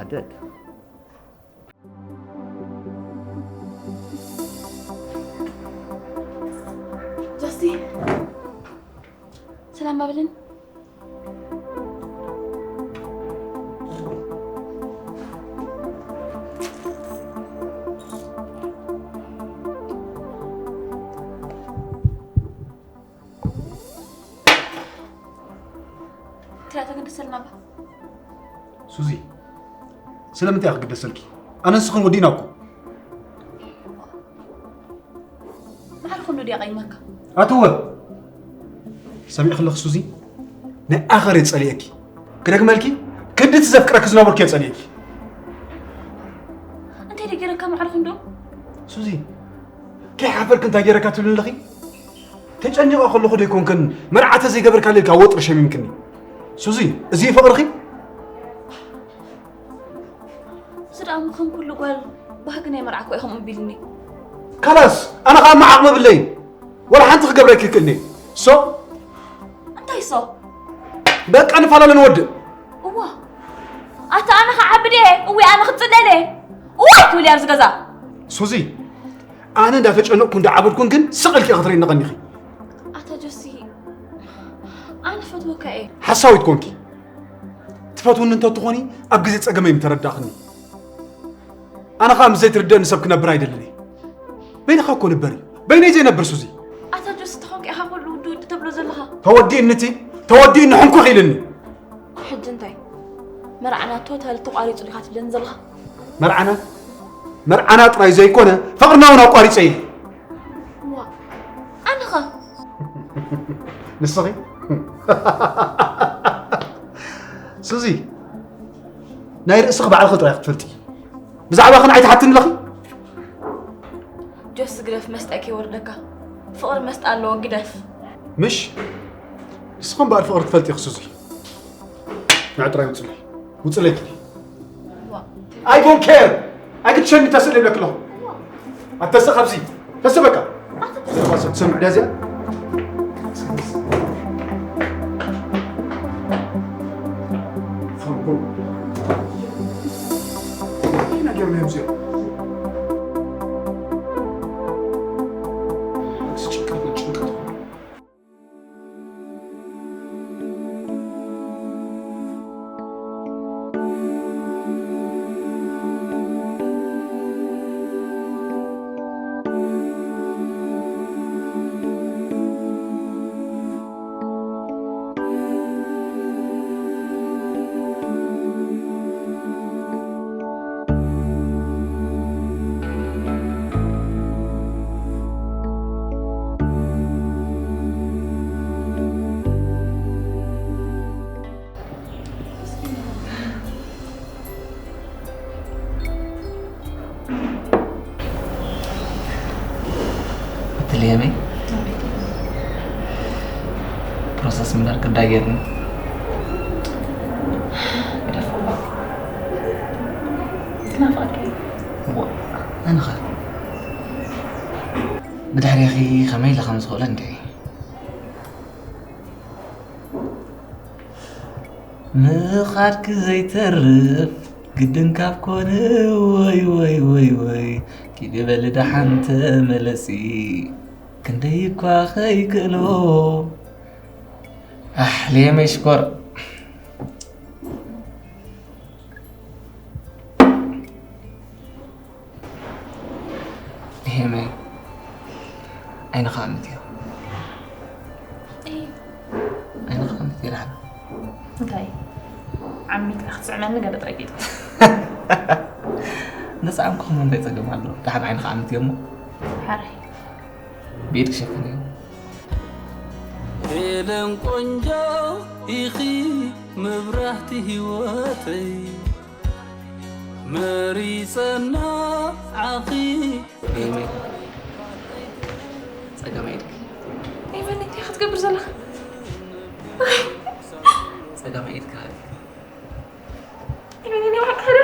ኣደድ ጆሲ ሰላም ማብልን ትያትር ክንድሰልና እባ ሱዚ ስለምንታይ እያ ክግደሰልኪ? ኣነ ንስኽን ወዲእና እኮ። ማዕርኹ እንዶ ድያ ቀይመካ? ኣትወ ሰሚዕኺ ኣለኺ ሱዚ? ናይ ኣኸር እየ ጸሊኤኪ። ክደግመልኪ ክንድቲ ዘፍቅረኪ ዝነበርኩ እየ ጸሊኤኪ። እንታይ ደገረካ ማዕርኹ እንዶ? ሱዚ ከይሓፈርኪ እንታይ ገይረካ ትብልኒ ኣለኺ? ተጨኒቐ ከለኹ ዶ ኣይኮንክን መርዓ ተዘይገበርካለይ ኢልካ ወጥሪ ሸሚምክኒ? ሱዚ፣ እዚ እዩ ፍቕርኺ? እዚ ደኣ እሞ ከም ኩሉ ጓል ባህጊ ናይ መርዓ እኮ እዩ ከምኡ ቢልኒ። ካላስ፣ ኣነ ኸኣ እሞ ዓቕሚ የብለይን። ዋላ ሓንቲ ክገብረኪ ይክእልኒ። ሶ? እንታይ ሶ? በቃ ንፈላለ ንወድእ። እዋ፣ ኣታ ኣነ ክዓቢ ድየ? እዊ ኣነ ክጽለለ? እዋይ ትብል እያ ኣብዚ ገዛ። ሱዚ፣ ኣነ እንዳተጨነቕኩ እንዳዓበድኩን ግን ስቕ ኢልኪ ኢኺ ትርእይኒ ቀኒኺ። ኣታ ጆሲ ኣነ ፈትወካ እየ። ሓሳዊት ኮንኪ። ትፈትውኒ እንተትኾኒ ኣብ ግዜ ጸገመይ ምተረዳእኽኒ። ኣነ ኸኣ ምስ ዘይትርደእኒ ሰብ ክነብር ኣይደልን እየ። በይንኻ እኮ ንበር እዩ። በይነይ ዘይነብር ሱዚ። ኣታ ጆሲ ተኾንካ ኢኻ ኩሉ ውዲ ውዲ ተብሎ ዘለኻ። ተወዲእኒ እቲ ተወዲእኒ ሕንኩኽ ኢልኒ። ሕጂ እንታይ መርዓና ቶታል ተቋሪጹ ዲኻ ትብለኒ ዘለኻ? መርዓና መርዓና ጥራይ ዘይኮነ ፍቕርና እውን ኣቋሪጸ እየ። ዋ ኣነኸ ንስኺ ሱዚ ናይ ርእስኺ ባዕልኺ ጥራይ ክትፈልጢ ብዛዕባ ኽን ኣይትሓትኒ ኣለኺ። ጆስ ግደፍ መስጣ ከይወርደካ ፍቕሪ መስጣ ኣለዎ ግደፍ። ምሽ ንስኺ እምበኣር ፍቕሪ ትፈልጢ ኢኺ ሱዚ። ንዕ ጥራይ ውፅለይ ውፅለይ ኪዲ። I don't care ኣይግድሸኒ ተስእል ይብለኪ ኣለኹ። ኣተስእ ካብዚ ተስእ በቃ። ዘረባ ሰብ ትሰምዕ ድያ እዚኣ? ዜሮ። ዝጭንቀት ጭንቀት ኾነ። ትልየመይ ፕሮሰስ ምበር ግዳ ጌርኒ። ትናፍቀካ እየ። ዋ፣ ኣነ ኸ ብድሕሬኺ ከመይ ኢለ ከም ዝኽእሎ እንድዒ። ምኻድኪ ዘይተርፍ ግድን ካብ ኮነ፣ ወይ ወይ ወይ ወይ፣ ኪዲ በሊ ደሓን ተመለሲ፣ ክንደይ እኳ ከይክእሎ። ኣሕ፣ ሌመይ ሽኮር። ሄመይ፣ ዓይንኻ ኣምት እዮ። ዓይንኻ ኣምት እዮ ደሓን። እንታይ ዓሚትካ ክትስዕመኒ ገለ ጥራይ ከይትብል። እንተሰዓምኩ ከመ እንታይ ጸገም ኣሎ? ደሓን ዓይንኻ ኣምት እዮ እሞ። ሓራይ። ብኢድ ክሸፍን እዮ። ሄለን ቆንጆ ኢኺ መብራህቲ ህይወተይ መሪጸና ዓኺ ሄመይ፣ ጸገም ኣይድክ። ኤቨን እንታይ ክትገብር ዘለኻ? ጸገም ኣይድክ። ኤቨን እኔ ዋካራ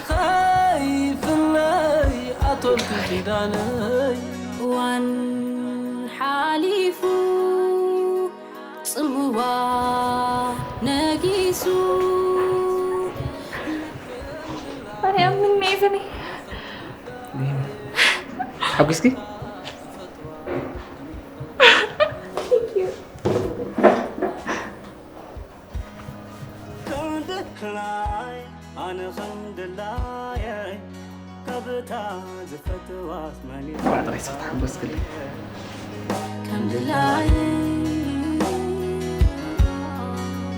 ኸይፍለይ ኣቶልቲ ኪዳነይ እዋን ሓሊፉ ጽምዋ ነጊሱ ማርያም ምን ኤቨን ሓጒስኪ? ከምድላይ ኣነ ከምድላየይ ካብታ ዝፈትዋስ መሊስ ዋዕጥራይ ሰው ተሓጎስክልኝ። ከምድላይ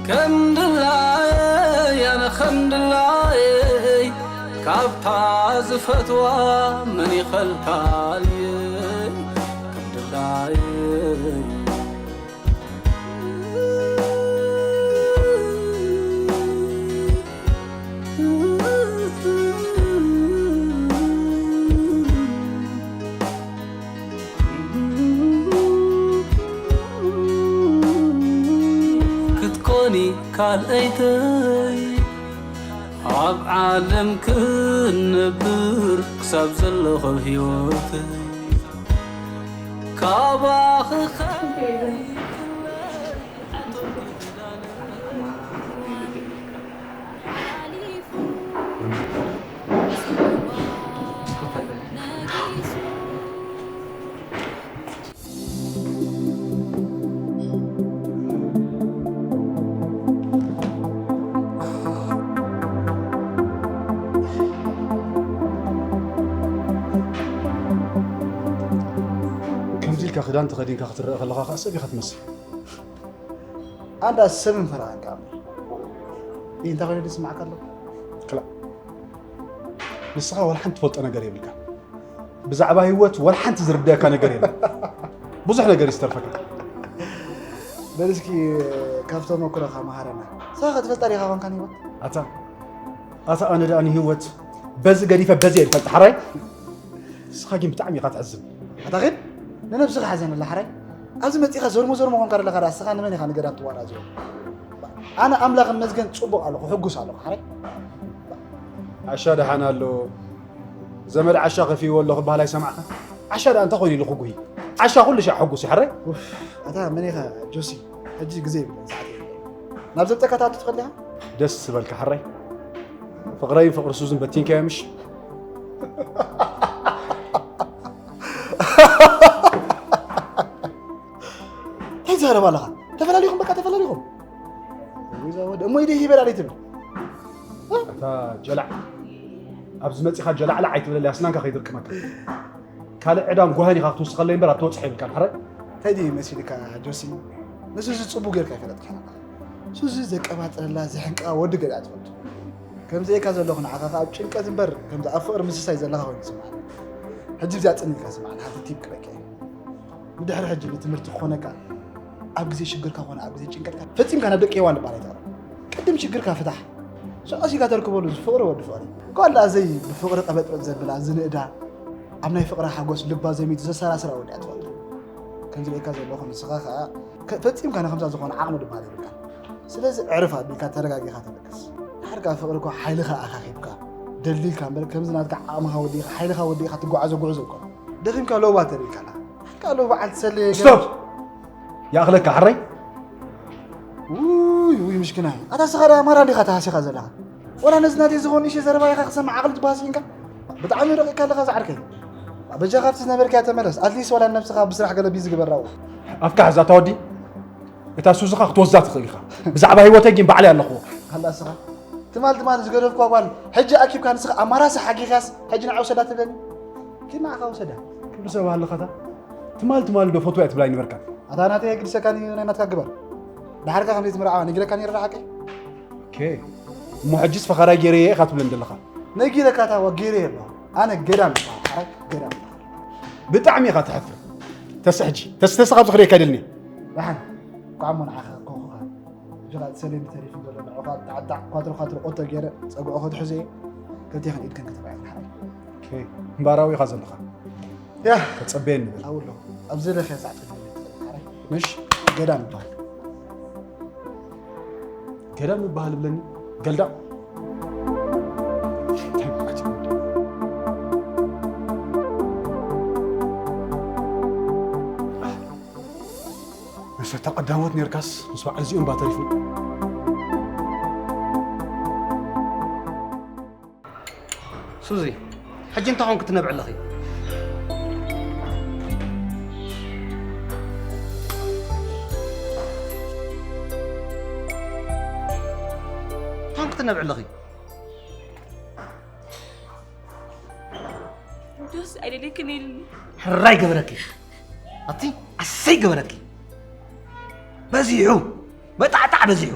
ከምድላየይ ኣነ ከምድላየይ ካብታ ዝፈትዋ መን ይኸልካልየይ ከምድላየይ ክትኮኒ ካልኣይተይ ኣብ ዓለም ክነብር ክሳብ ዘለኹ ህይወተይ ካባኺ ከምዚ ኢልካ ክዳን ተኸዲንካ ክትረአ ከለኻ ከዓ ሰብ ኢኻ ትመስል። ኣንዳ ሰብን ፈራሃንካ እምበር። ይህ እንታይ ኮይኑ ዝስማዕካ ኣሎ? ክላእ፣ ንስኻ ዋላ ሓንቲ ትፈልጦ ነገር የብልካ። ብዛዕባ ህይወት ዋላ ሓንቲ ዝርዳካ ነገር የለን። ብዙሕ ነገር ይስተርፈካ። በል እስኪ ካብ ተመክሮኻ መሃረና። ንስኻ ከ ትፈልጣ ዲኻ ኮንካ ንህይወት? ኣታ ኣታ ኣነ ደኣ ንህይወት በዚ ገዲፈ በዚ እየ ዝፈልጥ ሓራይ። ንስኻ ግን ብጣዕሚ ኢኻ ትሕዝን። ኣታ ግን ንነብስኻ ሓዘነላ ሓራይ። ኣብዚ መጺኻ ዘርሞ ዘርሞ ኮንካ ዘለኻ ደኣ ንስኻ ንመን ኢኻ ንገዳም ትዋዳእዝዮ? ኣነ ኣምላኽ ይመስገን ጽቡቕ ኣለኹ፣ ሕጉስ ኣለኹ ሓራይ። ዓሻ ደሓን ኣሎ። ዘመድ ዓሻ ከፊእዎ ኣሎ ክበሃል ኣይሰማዕካ? ዓሻ ደኣ እንታይ ኮይኑ ኢሉ ክጉሂ? ዓሻ ኩሉ ሻዕ ሕጉስ እዩ ሓራይ። ኣታ መን ኢኻ ጆሲ? ሕጂ ግዜ የብለን ሰዓት የብለን። ናብ ዘብጠካ ትኣቱ ትኽእል ዲኻ? ደስ ዝበልካ ሓራይ። ፍቕረይን ፍቕሪ ሱዝን በቲንካዮ ምሽ? እንታይ ትዛረብ ኣለኻ? ተፈላሊኹም፣ በቃ ተፈላሊኹም። ወይ እዛ ወደ እሞ ኢደይ ሂበላ ደይ ትብል? እታ ጀላዕ፣ ኣብዚ መጺኻ ጀላዕላዕ ኣይትብለለይ፣ ኣስናንካ ከይድርቅመካ። ካልእ ዕዳን ጓህን ኢኻ ክትውስኸለይ እምበር ኣብ ተወጽሐ ይብልካን፣ ሕራይ? እንታይ ድዩ መሲልካ ጆሲ? ንሱ እዚ ጽቡቕ ጌርካ ይፈለጥካ ኣለኻ። ሱዚ ዘቀባጥረላ፣ ዘሕንቃ ወዲ ገለ እያ ትፈልጡ። ከምዚ ኢልካ ዘለኹ ንዓኻ ከኣ ኣብ ጭንቀት እምበር፣ ከምዚ ኣብ ፍቕሪ ምስሳይ ዘለኻ ኮይኑ ይስምዓኒ። ሕጂ እዚኣ ጽን ኢልካ ስምዓኒ፣ ሓንቲ ቲፕ ክበኪ እየ። ንድሕሪ ሕጂ ንትምህርቲ ክኾነካ፣ ኣብ ግዜ ሽግርካ ኮነ ኣብ ግዜ ጭንቀትካ፣ ፈጺምካ ናብ ደቂ ሄዋን ልባል ኣይተቕርብ። ቅድም ሽግርካ ፍታሕ። ሽዑ ኢኻ ተርክበሉ፣ እዚ ፍቕሪ ወዲ ፍቕሪ። ጓል ደኣ ዘይ ብፍቕሪ ቀበጥበጥ ዘብላ፣ ዝንእዳ፣ ኣብ ናይ ፍቕራ ሓጎስ ልባ ዘሚቱ ዘሰራስራ ወዲ እያ ትፈልጡ። ከምዚ ኢልካ ዘለኹ ንስኻ ከኣ ከ-፣ ፈጺምካ ንከምዛ ዝኾነ ዓቕሚ ድማ የብልካን። ስለዚ ኣዕርፍ ኣቢልካ ተረጋጊኻ ተበገስ። ድሓር ከኣ ፍቕሪ እኮ ሓይልኻ ኣኻኺብካ ደልዲልካ እምበር፣ ከምዚ ናትካ ዓቕምኻ ወዲእካ ሓይልኻ ወዲእካ ትጓዓዞ ጉዕዞ እኮ። ደኺምካ ሎባ ተሪእካ ኣላ። ድሓር ከኣ ሎባ ዓል ትሰልየ ገለ ስቶፕ! ይኣኽለካ ሕራይ። ውይ፣ ውይ፣ ምሽክናይ። ኣታ ስኻ ደኣ ማራ ዲኻ ተሃሲኻ ዘለኻ? ወላ ነዚ ናተይ ዝኾን ንእሽተይ ዘረባ ኢኻ ክሰምዕ ዓቕሊ ትበሃስ ኢንካ? ብጣዕሚ ረቂቕካ ኣለኻ ዝዓርከይ። በጃኻ ኣብቲ ዝነበርካዮ ተመለስ። ኣትሊስት ወላ ንነብስኻ ብስራሕ ገለ ቢዚ ግበራ እዋ። ኣፍካ ሕዝ ኣታ ወዲ። እታ ሱዝኻ ክትወስዳ ትኽእል ኢኻ። ብዛዕባ ህይወተይ ግን ባዕለይ ኣለኹ። ኣላ ስኻ። ትማል ትማል ዝገደፍኳ ጓል ሕጂ ኣኪብካ ንስኻ ኣማራሲ ሓጊኻስ ሕጂ ንዓ ውሰዳ ትብለኒ? ኪድ ንዓኻ ውሰዳ። ክብሪ ሰብ ኣለኻታ። ትማል ትማል ዶ ፈትዋ እየ ትብላ ኣይነበርካን? ኣታ ናተይ የግድሰካን እዩ ናይ ናትካ ግበር። ድሓርካ ከምዘይ ትምርዓዋ ነጊረካ ነይረ ዶ ሓቀይ? ኦኬ። እሞ ሕጂስ ፈኸራይ ገይረየ ኢኻ ትብለኒ ዘለኻ? ነጊረካ እታ እዋ ገይረየ ኣለኹ። ኣነ ገዳም ይበሃል። ሓራይ ገዳም ይበሃል። ብጣዕሚ ኢኻ ትሕፍር። ተስእ ሕጂ። ተስ-፣ ተስእ ካብ ዝኽርየካ ኣይደልን እየ። ደሓን። እኳ እሞ ንዓኻ ኮንኩኻ። ሕጂ ኸኣ እቲ ሰሌን ተሪፉ ዘሎ ንዑ ኸኣ ጣዕጣዕ ኳትሮ ኳትሮ ቆቶ ገይረ ጸግዑ ከትሕዞ እየ። ክልቴኽን ኢድክን ክትበያ ሓራይ። ኦኬ። እምበኣር ኣብኡ ኢኻ ዘለኻ። ያ። ተጸበየኒ በል። ኣብኡ ኣለኹ። ኣብ ዝደለኽዮ ሰዓት ክትመለስ ትኽእል። ሓራይ። ምሽ? ገዳም ይበሃል። ገዳም ይበሃል እብለኒ። ገልዳም። መሸታ ቀዳሞት ኔርካስ ምስ በዓል እዚኦም እባ ተሪፉ። ሱዚ፣ ሕጂ እንታይ ኾንክ ትነብዒ ኣለኺ? እንታይ ኾንክ ትነብዒ ኣለኺ? ጆስ ኣይደልየክን ኢሉኒ። ሕራይ ገበረኪ። ኣቲ ኣሰይ ገበረኪ። በዚሑ። በጣዕጣዕ በዚሑ።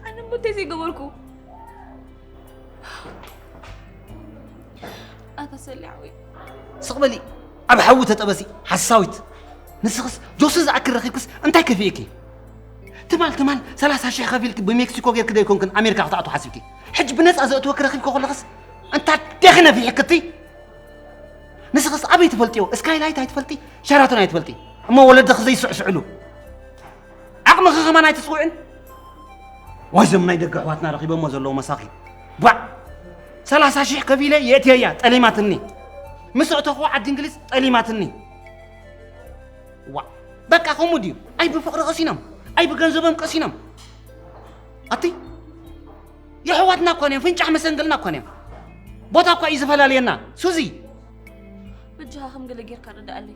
ኣነ እሞ እንታይ ዘይገበርኩ? ኣታ ሰሊሕ ወይ። ስቕ በሊ፣ ኣብ ሓዊ ተጠበሲ፣ ሓሳዊት። ንስኽስ ጆሲ ዝኣክል ረኺብክስ እንታይ ከፊእኪ? ትማል፣ ትማል ሰላሳ ሽሕ ከፊልኪ ብሜክሲኮ ጌርኪ ዶ ኣይኮንክን ኣሜሪካ ክትኣትዊ ሓሲብኪ? ሕጂ ብነጻ ዘእትወኪ ረኺብኪ ከለኽስ እንታ ዴኺ ነፊሕክቲ? ንስኽስ ኣበይ ትፈልጥዮ? ስካይላይት ኣይትፈልጢ? ሸራተን ኣይትፈልጢ? እሞ ወለድኺ ዘይስዕስዕሉ። ዓቕምኺ ከማን ኣይትጽውዕን? ዋይ፣ እዞም ናይ ደገ ኣሕዋትና ረኺቦሞ ዘለዉ መሳኺን። ቧዕ! ሰላሳ ሽሕ ከፊለ የእትየያ፣ ጠሊማትኒ። ምስ ኣእተኹዋ ዓዲ እንግሊዝ፣ ጠሊማትኒ። ዋ፣ በቃ ከምኡ ድዩ? ኣይ ብፍቕሪ ቀሲኖም፣ ኣይ ብገንዘቦም ቀሲኖም። ኣቲ፣ የሕዋትና እኳ እዮም፣ ፍንጫሕ መሰንገልና እኳ እዮም። ቦታ እኳ እዩ ዝፈላልየና። ሱዚ! በጃኻ ከም ገለ ጌርካ ርድኣለይ።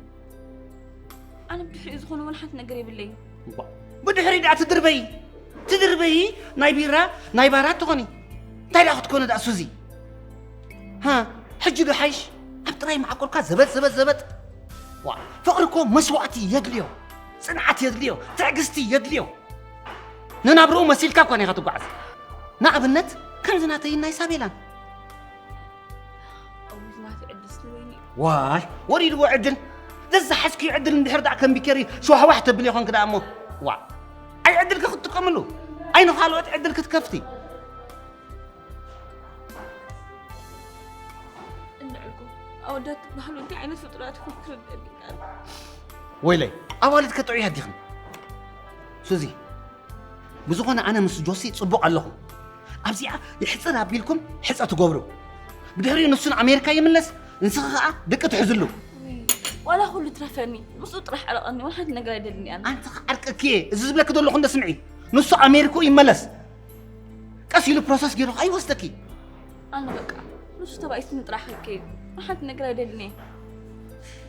ኣነ ብድሕሪኡ ዝኾነ ወላ ሓንቲ ነገር የብለይን። እባ፣ ብድሕሪ ደኣ ትድርበይ፣ ትድርበይ፣ ናይ ቢራ፣ ናይ ባራት ትኾኒ። እንታይ ደኣ ክትኮነ ደኣ ሱዚ? ሃ፣ ሕጂ ዶ ሓይሽ? ኣብ ጥራይ መዓቆርካ ዘበጥ፣ ዘበጥ፣ ዘበጥ። ዋ፣ ፍቕሪ እኮ መስዋእቲ የድልዮ፣ ጽንዓት የድልዮ፣ ትዕግስቲ የድልዮ። ንናብርኡ መሲልካ እኳ ኢኻ ትጓዓዝ። ንኣብነት፣ ከምዚ ናተይን ናይ ሳቤላን። ኣውይ፣ ናተይ ዕድል ስለ ወይኒ። ዋይ፣ ወሪድዎ ዕድል። ዘዝሓዝክዮ ዕድል እንድሕር ደኣ ከም ቢኬሪ ሸዋሕዋሕ ተብልዮ ኾንክ ደኣ እሞ። ዋ። ኣይ ዕድልኪ ክትጥቀምሉ። ኣይ ንኻልኦት ዕድል ክትከፍቲ። እንዕልኩም ኣወዳት ትበሃሉ እንታይ ዓይነት ፍጡራት ኢኹም ክርደኣኒ ይከኣል። ወይለይ፣ ኣዋልድ ከጥዑ ይሃዲኽን። ሱዚ፣ ብዝኾነ ኣነ ምስ ጆሲ ጽቡቕ ኣለኹ። ኣብዚኣ ይሕጽር ኣቢልኩም ሕጸ ትገብሩ። ብድሕሪኡ ንሱ ንኣሜሪካ ይምለስ፣ ንስኺ ኸኣ ደቂ ትሕዝሉ። ዋላ ኩሉ ትረፈኒ፣ ምስኡ ጥራሕ ዕረቐኒ፣ ወላ ሓንቲ ነገር ኣይደልኒ ኣነ። ኣንቲ ኸዓ ዓርቀኪ እየ፣ እዚ ዝብለኪ ዘለኹ እንደ ስምዒ። ንሱ ኣሜሪክኡ ይመለስ። ቀስ ኢሉ ፕሮሰስ ገይሩ ኣይወስደኪ። ኣነ በቃ ንሱ ተባኢስኒ ጥራሕ ክከይድ ሓንቲ ነገር ኣይደልን እየ።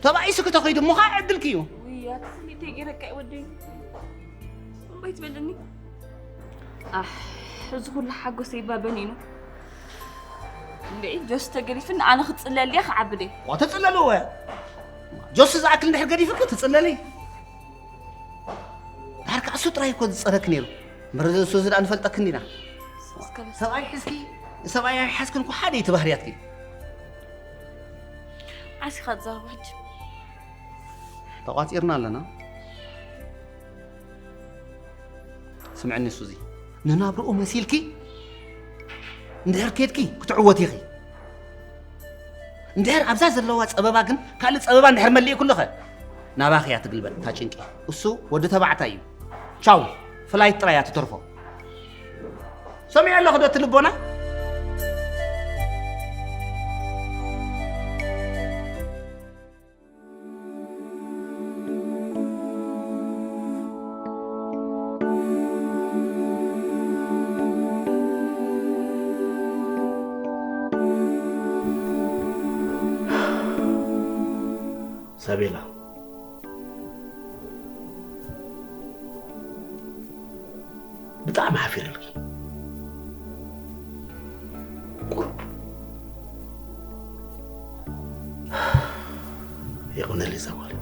ተባኢሱ ክተኸይዱ እሞ ከዓ ዕድልኪ እዩ። ውይ ኣቲ ስሚተይ ገይረካ ይወደኝ እምበይ ትበልኒ። ኣሕ እዚ ኩሉ ሓጎሰይ ባበኒኑ። እንዴ ጆስ ተገዲፍኒ ኣነ ክፅለል እየ ክዓብድ እየ። ዋ ተፅለልዎ። ጆስ ዝኣክል እንድሕር ገዲፍኪ ትፅለሊ። ዳርካ እሱ ጥራይ እኮ ዝፀረክ ነይሩ። ምርዚ እሱ ዝዳ ንፈልጠክን ኢና። ሰብኣይ ሕዝኪ ሰብኣይ ኣይሓዝክን እኮ ሓደ እዩ እቲ ባህርያትኪ። ዓሲኻ ትዛረቡ ሕጂ። ተቋፂርና ኣለና። ስምዕኒ ሱዚ፣ ንናብርኡ መሲልኪ እንድሕር ኬድኪ ክትዕወቲ ኢኺ። እንድሕር ኣብዛ ዘለዋ ጸበባ ግን ካልእ ጸበባ እንድሕር መሊእኩልኸ ናባኺ እያ ትግልበጥ እታ ጭንቂ። እሱ ወዲ ተባዕታይ እዩ። ቻው፣ ፍላይት ጥራይ እያ ትተርፎ። ሰሚዐ ኣለኹ ዶ እቲ ልቦና? ሳቤላ፣ ብጣዕሚ ሓፊረልኪ። ቁሩብ የቑነለይ እዛ ጓል።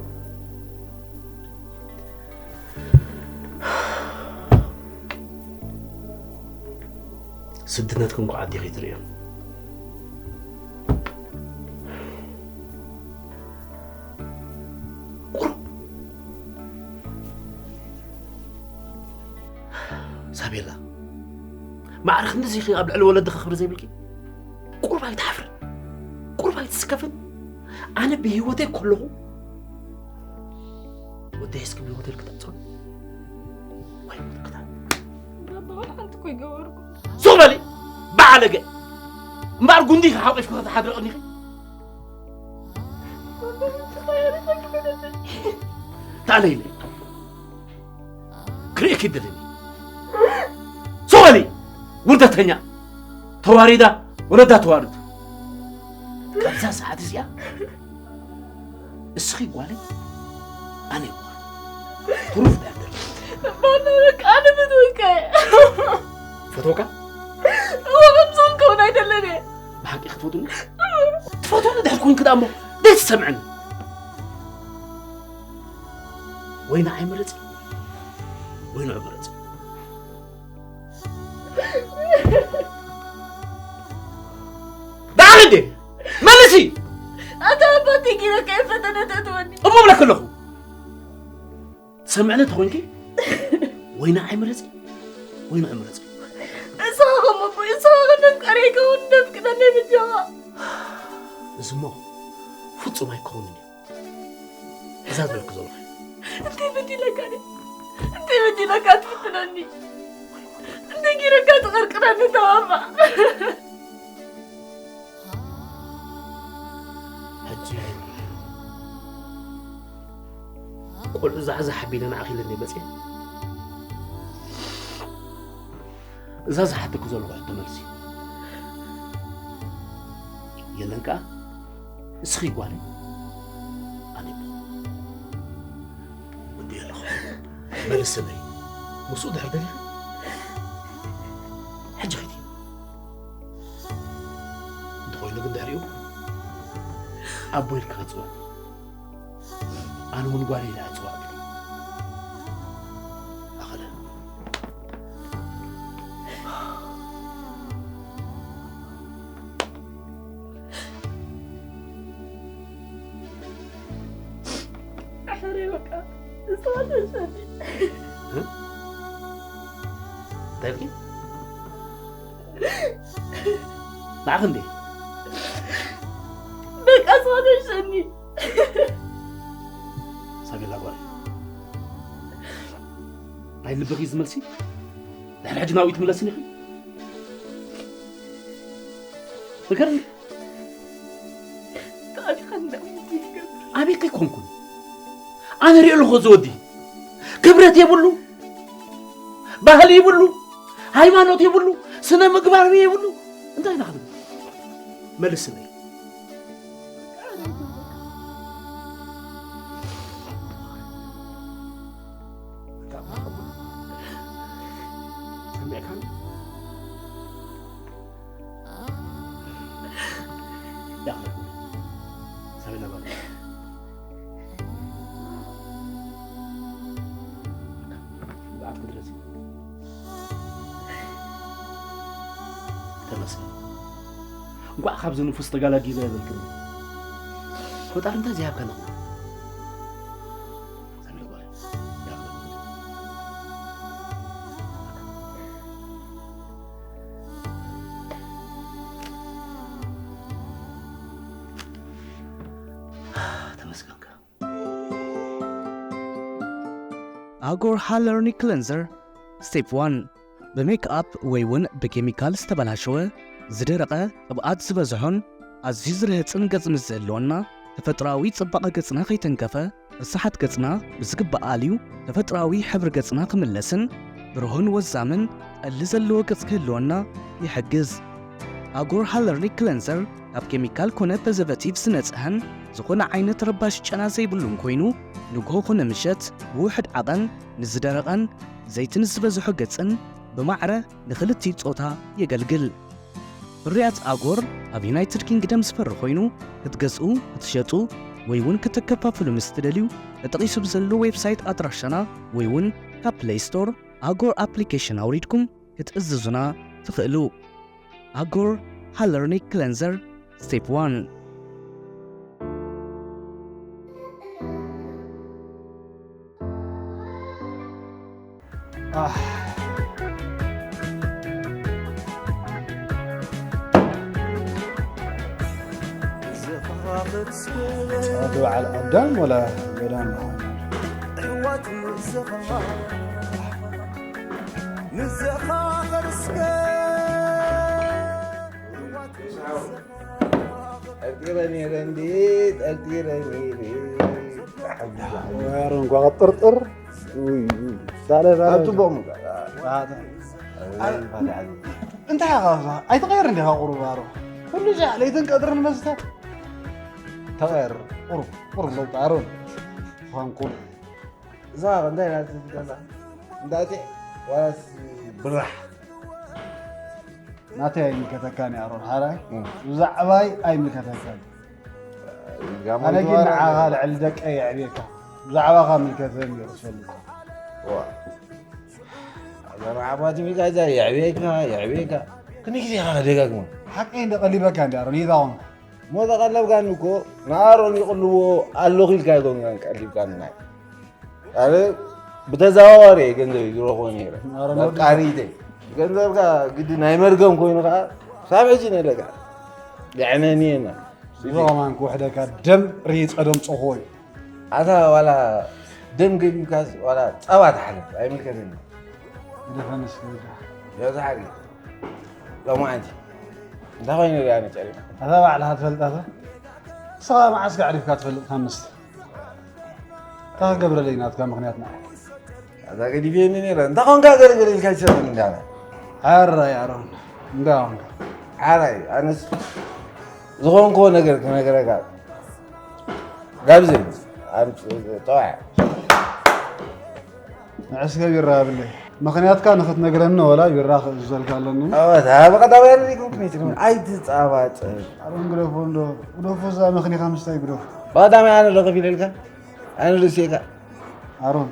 ስድነትኩም ከዓ ኣዴኺ ትርእዮ። ቁሩብ ሳቤላ፣ ማዕረ ክንድዚ ኢኺ ኣብ ልዕሊ ወለድኺ ክብሪ ዘይብልኪ? ቁሩብ ኣይትሓፍርን? ቁሩብ ኣይትስከፍን? ኣነ ብህይወተይ ከለኹ ወደይ ሒዝኪ ብሆቴል ክትዕፅወኒ? ወይ ሞት ክታ ባባ፣ ወላ ሓንቲ እኮ ይገበርኩ። ሱቕ በሊ ባዓለገ። እምበኣር ጉንዲ ሓቂፍኪ ከተሓድሪ ቀኒኺ? ተኣለይኒ። ክርእየኪ ይደለኒ። ሱቕ በሊ ውርደተኛ። ተዋሪዳ ወለዳ ተዋርድ። ካብዛ ሰዓት እዚኣ እስኺ ጓለይ ኣነ ይብልኻ። ትሩፍ ዳርደር። ባና በቃ ኣነ ፈትወካ እየ። ፈትወካ? እወ፣ ከምዚ ክኸውን ኣይደለን እየ። ብሓቂ ክትፈትውኒ? ትፈትውኒ ድሕር ኮንኪ ደኣ እሞ ደይ ትሰምዕኒ። ወይ ንዓይ ምረጺ፣ ወይ ንዑ ምረጺ። ደኣ እንዴ? መልሲ! ኣታ ኣባተይ ጊረካ እየ ፈተነ ተእትወኒ። እሞ እብለኪ ኣለኹ። ትሰምዕኒ እንተኾይንኪ፣ ወይ ንዓይ ምረጺ፣ ወይ ንዑ ምረጺ። ንስኻ ከም ኣቦይ፣ ንስኻ ከም መፍቀሪ ይከውን፣ ነፍቅደኒ ብጃኻ። እዚ እሞ ፍጹም ኣይከውንን እዩ። እዛ ዝበልኩ ዘለኹ። እንታይ በዲለካ ድየ? እንታይ በዲለካ ትፍትነኒ? እንታይ ጊረካ ትቐርቅረኒ ተባባ? ሕጂ ቆልዑ ዛዕዛዕ ኣቢለ ንዓኺ ኢለ እንድየ መፅየ። እዛ ዝሓተኩ ዘለኹ ሕቶ መልሲ የለን ከኣ፣ እስኺ ጓለይ ኣነ እሞ ወዲ ኣለኹ። መልስለይ። ምስኡ ድሕር ደሊኺ ሕጂ ኺዲ። እንተኾይኑ ግን ድሕሪኡ ኣቦ ኢልካ ክጽውዕ ኣነ እውን ጓል ኢለ ኣጽዋዕትኒ። ኣኸለ። ኣሕሪ በቃ። እሷ ተሸኒ። እ? እንታይ ኢልኪ? ንዓኺ እንዴ? በቃ እሷ ተሸኒ። ሳቤላ ጓል፣ ናይ ልብኺ ዝመልሲ ድሕሪ ሕጂ ናብኡ ትምለስን ኢኺ? ንገርኒ። ተኣሊኻ እንዳእሞ ይገብር። ኣቤት ከይኮንኩን ኣነ ሪኦ ኣለኹ። እዚ ወዲ ክብረት የብሉ፣ ባህሊ ይብሉ፣ ሃይማኖት ይብሉ፣ ስነ ምግባር የብሉ። እንታይ ኢና ክንብል? መልስለይ። ሰሚዕካኒ? ተመስገን። እንኳዕ ካብዚ ንፉስ ተጋላጊለ የበልክኒ። ፈጣሪ እንታይ ዘይሃብካ ንኹን። ተመስገንካ። ኣጎር ሃለርኒ ክለንዘር ስቴፕ ዋን። ብሜክኣፕ ወይ እውን ብኬሚካል ዝተበላሸወ፣ ዝደረቐ፣ ቅብኣት ዝበዝሖን ኣዝዩ ዝርህጽን ገጽ ምስ ዝህልወና፣ ተፈጥሮኣዊ ጽባቐ ገጽና ከይተንከፈ፣ ርሳሓት ገጽና ብዝግባእ ኣልዩ፣ ተፈጥሮኣዊ ሕብሪ ገጽና ክምለስን ብሩህን ወዛምን ጠሊ ዘለዎ ገጽ ክህልወና ይሕግዝ። ኣጎር ሃለርኒ ክለንዘር ካብ ኬሚካል ኮነ ፕሪዘርቨቲቭ ዝነጽሀን ዝኾነ ዓይነት ረባሽ ጨና ዘይብሉን ኮይኑ፣ ንግሆ ኮነ ምሸት ብውሑድ ዓቐን ንዝደረቐን ዘይቲ ንዝበዝሖ ገጽን ብማዕረ ንኽልቲኡ ጾታ የገልግል። ፍርያት ኣጎር ኣብ ዩናይትድ ኪንግደም ዝፈሪ ኮይኑ፣ ክትገዝኡ፣ ክትሸጡ ወይ እውን ክትከፋፍሉ ምስ ትደልዩ፣ ተጠቒሱ ብዘሎ ዌብሳይት ኣድራሻና ወይ እውን ካብ ፕለይ ስቶር ኣጎር ኣፕሊኬሽን ኣውሪድኩም ክትእዝዙና ትኽእሉ። ኣጎር ሃለርኒ ክለንዘር ስቴፕ ዋን። ጸወታ በዓል ኣዳም ወላ ገዳም? ንዘኻኸር እስከ። ጠርጢረ ነይረ እንዲ፣ ጠርጢረ ነይረ። ወያሮ እንኳ ጥርጥር። ውይ፣ ውይ። ሳለ፣ ሳለ። ኣብ ጽቡቕ ምንኳ። እንታይ ኢኻ? ኣይትቐየር እንዲኻ ቁሩብ፣ ኣሮ። ኩሉ ሻዕ ለይትን ቀትርን መስተ። ተቐየር። ቁሩብ፣ ቁሩብ ለውጢ፣ ኣሮን። ፋንኩል። እዛ እንታይ ናት ትብላ? እንዳጤ ዋላስ ብራሕ? ናተይ ኣይምልከተካን እዩ ኣሮን ሓራይ። እም። ብዛዕባይ ኣይምልከተካን። ጋማ ኣነ ግን ይትባረር። ንዓኻ ልዕሊ ደቀይ የዕብየካ። ብዛዕባኻ ምልከተኒ እዩ ክፈልጥ። ዋ። ኣዛ ንዓኻ ትብልካ እዛ የዕብየካ፣ የዕብየካ። ክንደይ ግዜ ኢኻ ደጋግማ? ሓቀይ እንደ ቀሊበካ እንዲ ኣሮን፣ ይዛውን። ሞተ ቀለብካኒ እኮ ንኣሮን ይቕልዎ ኣለኹ ኢልካ ኣይኮንካን ቀሊብካኒ ናይ። ኣነ ብተዘዋዋሪ እየ ገንዘብ ዝረኽቦ ነይረ። ኣረ፣ ናብ ቃሪተይ። ገንዘብካ ግዲ ናይ መርገም ኮይኑ ከዓ ክሳብ ሕጂ ነለካ። የዕነኒ የና። እዚ ከማን ክውሕደካ ደም ርሂጸ ደም ጸኽዎ እዩ። ኣታ ዋላ ደም ገቢብካስ ዋላ ጸባ ትሓልፍ ኣይምልከተኒ። ግደፈኒ እስኪ ወዳ። ያዛ ሓቂ። ሎማዓንቲ እንታይ ኮይኑ ሪኣ ነጨሪና? ኣታ ባዕልኻ ትፈልጣ እታ? ንስኻ መዓስ ከዕሪፍካ ትፈልጥ ካብ መስተ? እንታይ ክገብረለይ ናትካ ምኽንያት ንዓይ? ኣዛ ገዲፍየኒ ነይረ። እንታይ ኾንካ ገለገለ ኢልካ ይሰብን እንዳለ። ሓራይ ኣሮን፣ እንታይ ኾንካ? ሓራይ፣ ኣነስ ዝኾንክዎ ነገር ክነግረካ። ጋብዘኒ፣ ኣምፅ-፣ ጠዋዕ። ንዕስከ ቢራ ኣብለይ። ምኽንያትካ ንኽትነግረኒ ወላ ቢራ ክእዝዘልካ ኣለኒ። ኣወት፣ ኣብ ቀዳማይ ርኢኹም ክነይትኩም ኣይትጻባጸብ። ኣሮን ግደፎ እንዶ፣ ግደፎ እዛ መኽኒኻ ምስታይ ግደፎ። ብቐዳማይ ኣነ ዶ ከፊለልካ? ኣነ ዶ ሴካ? ኣሮን፣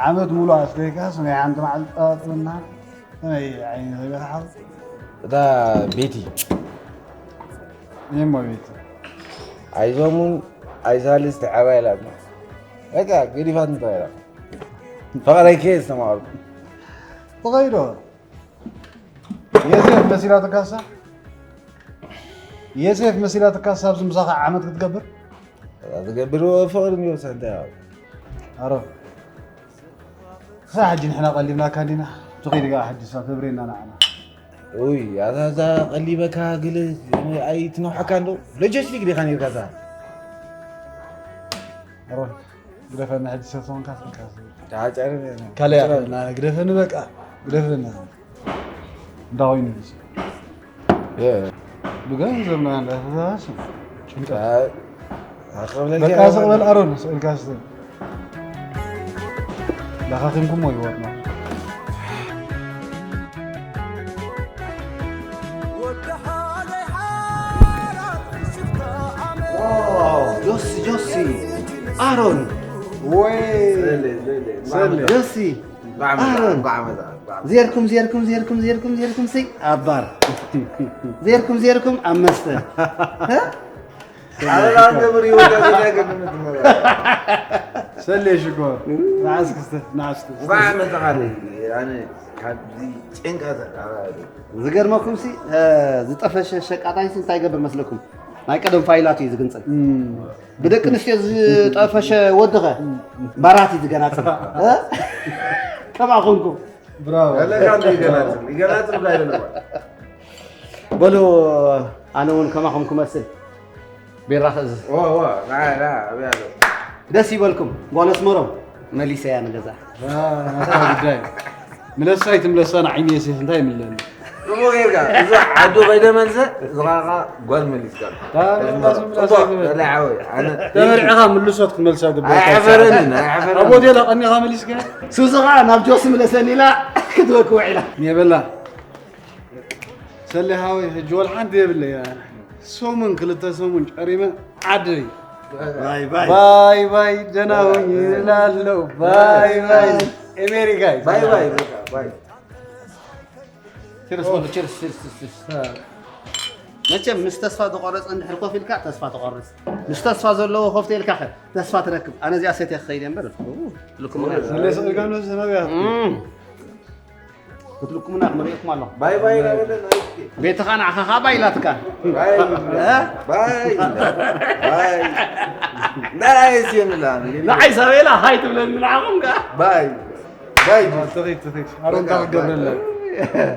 ዓመት ሙሉ ኣስደይካስ ናይ ሓንቲ መዓልቲ ጸባጽብና ከመይ ዓይኒ ኸይበካ ሓው? እታ ቤቲ። እሞ ቤቲ። ኣይዞሙን ኣይሳልስ ተሓባይ ኢላትና። በቃ ገዲፋት እንታይ ኢላ? ፍቕረይ ከ ዝተማቐልኩ። ትኸይዶ? የሴፍ መሲላትካሳ? የሴፍ መሲላትካሳ ኣብዚ ምሳኻ ዓመት ክትገብር? እዛ ትገብርዎ ፍቕሪ እንዲዮ ሰንታ ያው። ኣሮ። ክሳብ ሕጂ ንሕና ቀሊብናካ እንዲና? ትኸይድ ጋር ሕጂ ሳብ ተብሬና ንዓና። ኡይ፣ ኣታ እዛ ቀሊበካ ግለ ኣይትነውሐካ እንዶ? ሎጂስቲክ ዲኻ ነይርካ እዛ? ኣሮ፣ ግደፈና ሕጂ ሰብ ሰውንካ ስልካ ስልካ። ዳጨር ካልእ ያኽል፣ ና ግደፈኒ በቃ፣ ግደፈኒ። ዳዊን ብገንዘብ ነው ያለ። ጭንቀት። በቃ ስቕ በል ኣሮን፣ ስቕ ኢልካ ስተ። ዳኻኺምኩሞ ይወርና። ጆሲ፣ ጆሲ፣ ኣሮን። ወይ። ሰለ። ጆሲ፣ ኣሮን። ዜርኩም፣ ዜርኩም፣ ዜርኩም፣ ዜርኩም፣ ዜርኩም፣ ሲ ኣባር። ዜርኩም፣ ዜርኩም፣ ኣብ መስተ። እ? ኣበባ ገብር ይወዳ ዘዳገ ንምትመራ። ሰለ ሽኮር። ንዓስ ክስተ፣ ንዓስ ክስተ። እንኳዕ መጣኻ። ኣነ ካብዚ ጭንቀት ኣራዲ። ዝገርመኩም ሲ፣ እ፣ ዝጠፈሸ ሸቃጣይ ሲ እንታይ ይገብር መስለኩም? ናይ ቀደም ፋይላት እዩ ዝግንጽል። እም። ብደቂ ኣንስትዮ ዝጠፈሸ ወድኸ ባራት እዩ ዝገናጽል። እ? ከማኹምኩም። ብራቮ። ገለ ካብ ይገናጽል፣ ይገናጽል ብላ ይደለ። በሉ፣ ኣነ እውን ከማኹም ክመስል ቢራ ክእዝዝ። ዋ፣ ዋ፣ ና፣ ና፣ ኣብያ ኣሎ። ደስ ይበልኩም። ጓል ኣስመሮም መሊሰያ ንገዛ። ዋ፣ ናታ ጉዳይ። ምለሳ ኣይትምለሳ ንዓይኒ የሴፍ እንታይ ይምለኒ? ጽቡቕ ጌርካ። እዚ ዓዱ ከይደ መልሰ፣ እዚ ኸዓ ጓል መሊስካ። ታ ምለሳ ጽቡቕ፣ ምለሳ በላይ ዓወይ። ኣነ ተመሪዕኻ ምልሶት ክትመልሳ ግባእ። ኣይሓፈረንን፣ ኣይሓፈረንን። ኣብ ሆቴል ኣቐኒኻ መሊስካ? ሱዚ ኸዓ ናብ ጆስ ምለሰኒ ኢላ ክትበኪ ውዒላ። የበላ። ሰሌ ሓወይ፣ ሕጂ ወላ ሓንቲ የብለይ። ሰሙን፣ ክልተ ሰሙን ጨሪመ ዓደይ። ባይ ባይ። ባይ ባይ፣ ደህና ሁኝ እላለሁ። ባይ ባይ። ኤሜሪካይ። ባይ ባይ፣ በቃ፣ ባይ። ቺርስ በሉ፣ ቺርስ፣ ቺርስ፣ ቺርስ፣ ቺርስ። መቸም ምስ ተስፋ ዝቆረጸ እንድሕር ኮፍ ኢልካ ተስፋ ትቆርጽ። ምስ ተስፋ ዘለዎ ኮፍ ተኢልካ ከ ተስፋ ትረክብ። ኣነ እዚኣ ሰትየ ክኸይድ እየ እምበር። ኡ፣ ትልኩም እያ። ሰሌ ስቕ ኢልካ ንወስድ ናብያ። እም። ክትልኩምና ክመሪእኩም ኣለኹ። ባይ ባይ እናበለ ናይ እስኪ። ቤትኻ ንዓኻ ኸዓ ባይ ኢላትካ። ባይ፣ እ? ባይ፣ ባይ። ናይ እስኪ እንብላ። ንዓይ ሰብ ኢላ ሃይ ትብለኒ ንዓኹም ከኣ። ባይ፣ ባይ። ትኺድ፣ ትኺድ። ኣሮንታ በቃ፣ ክገብረለን። ባይ።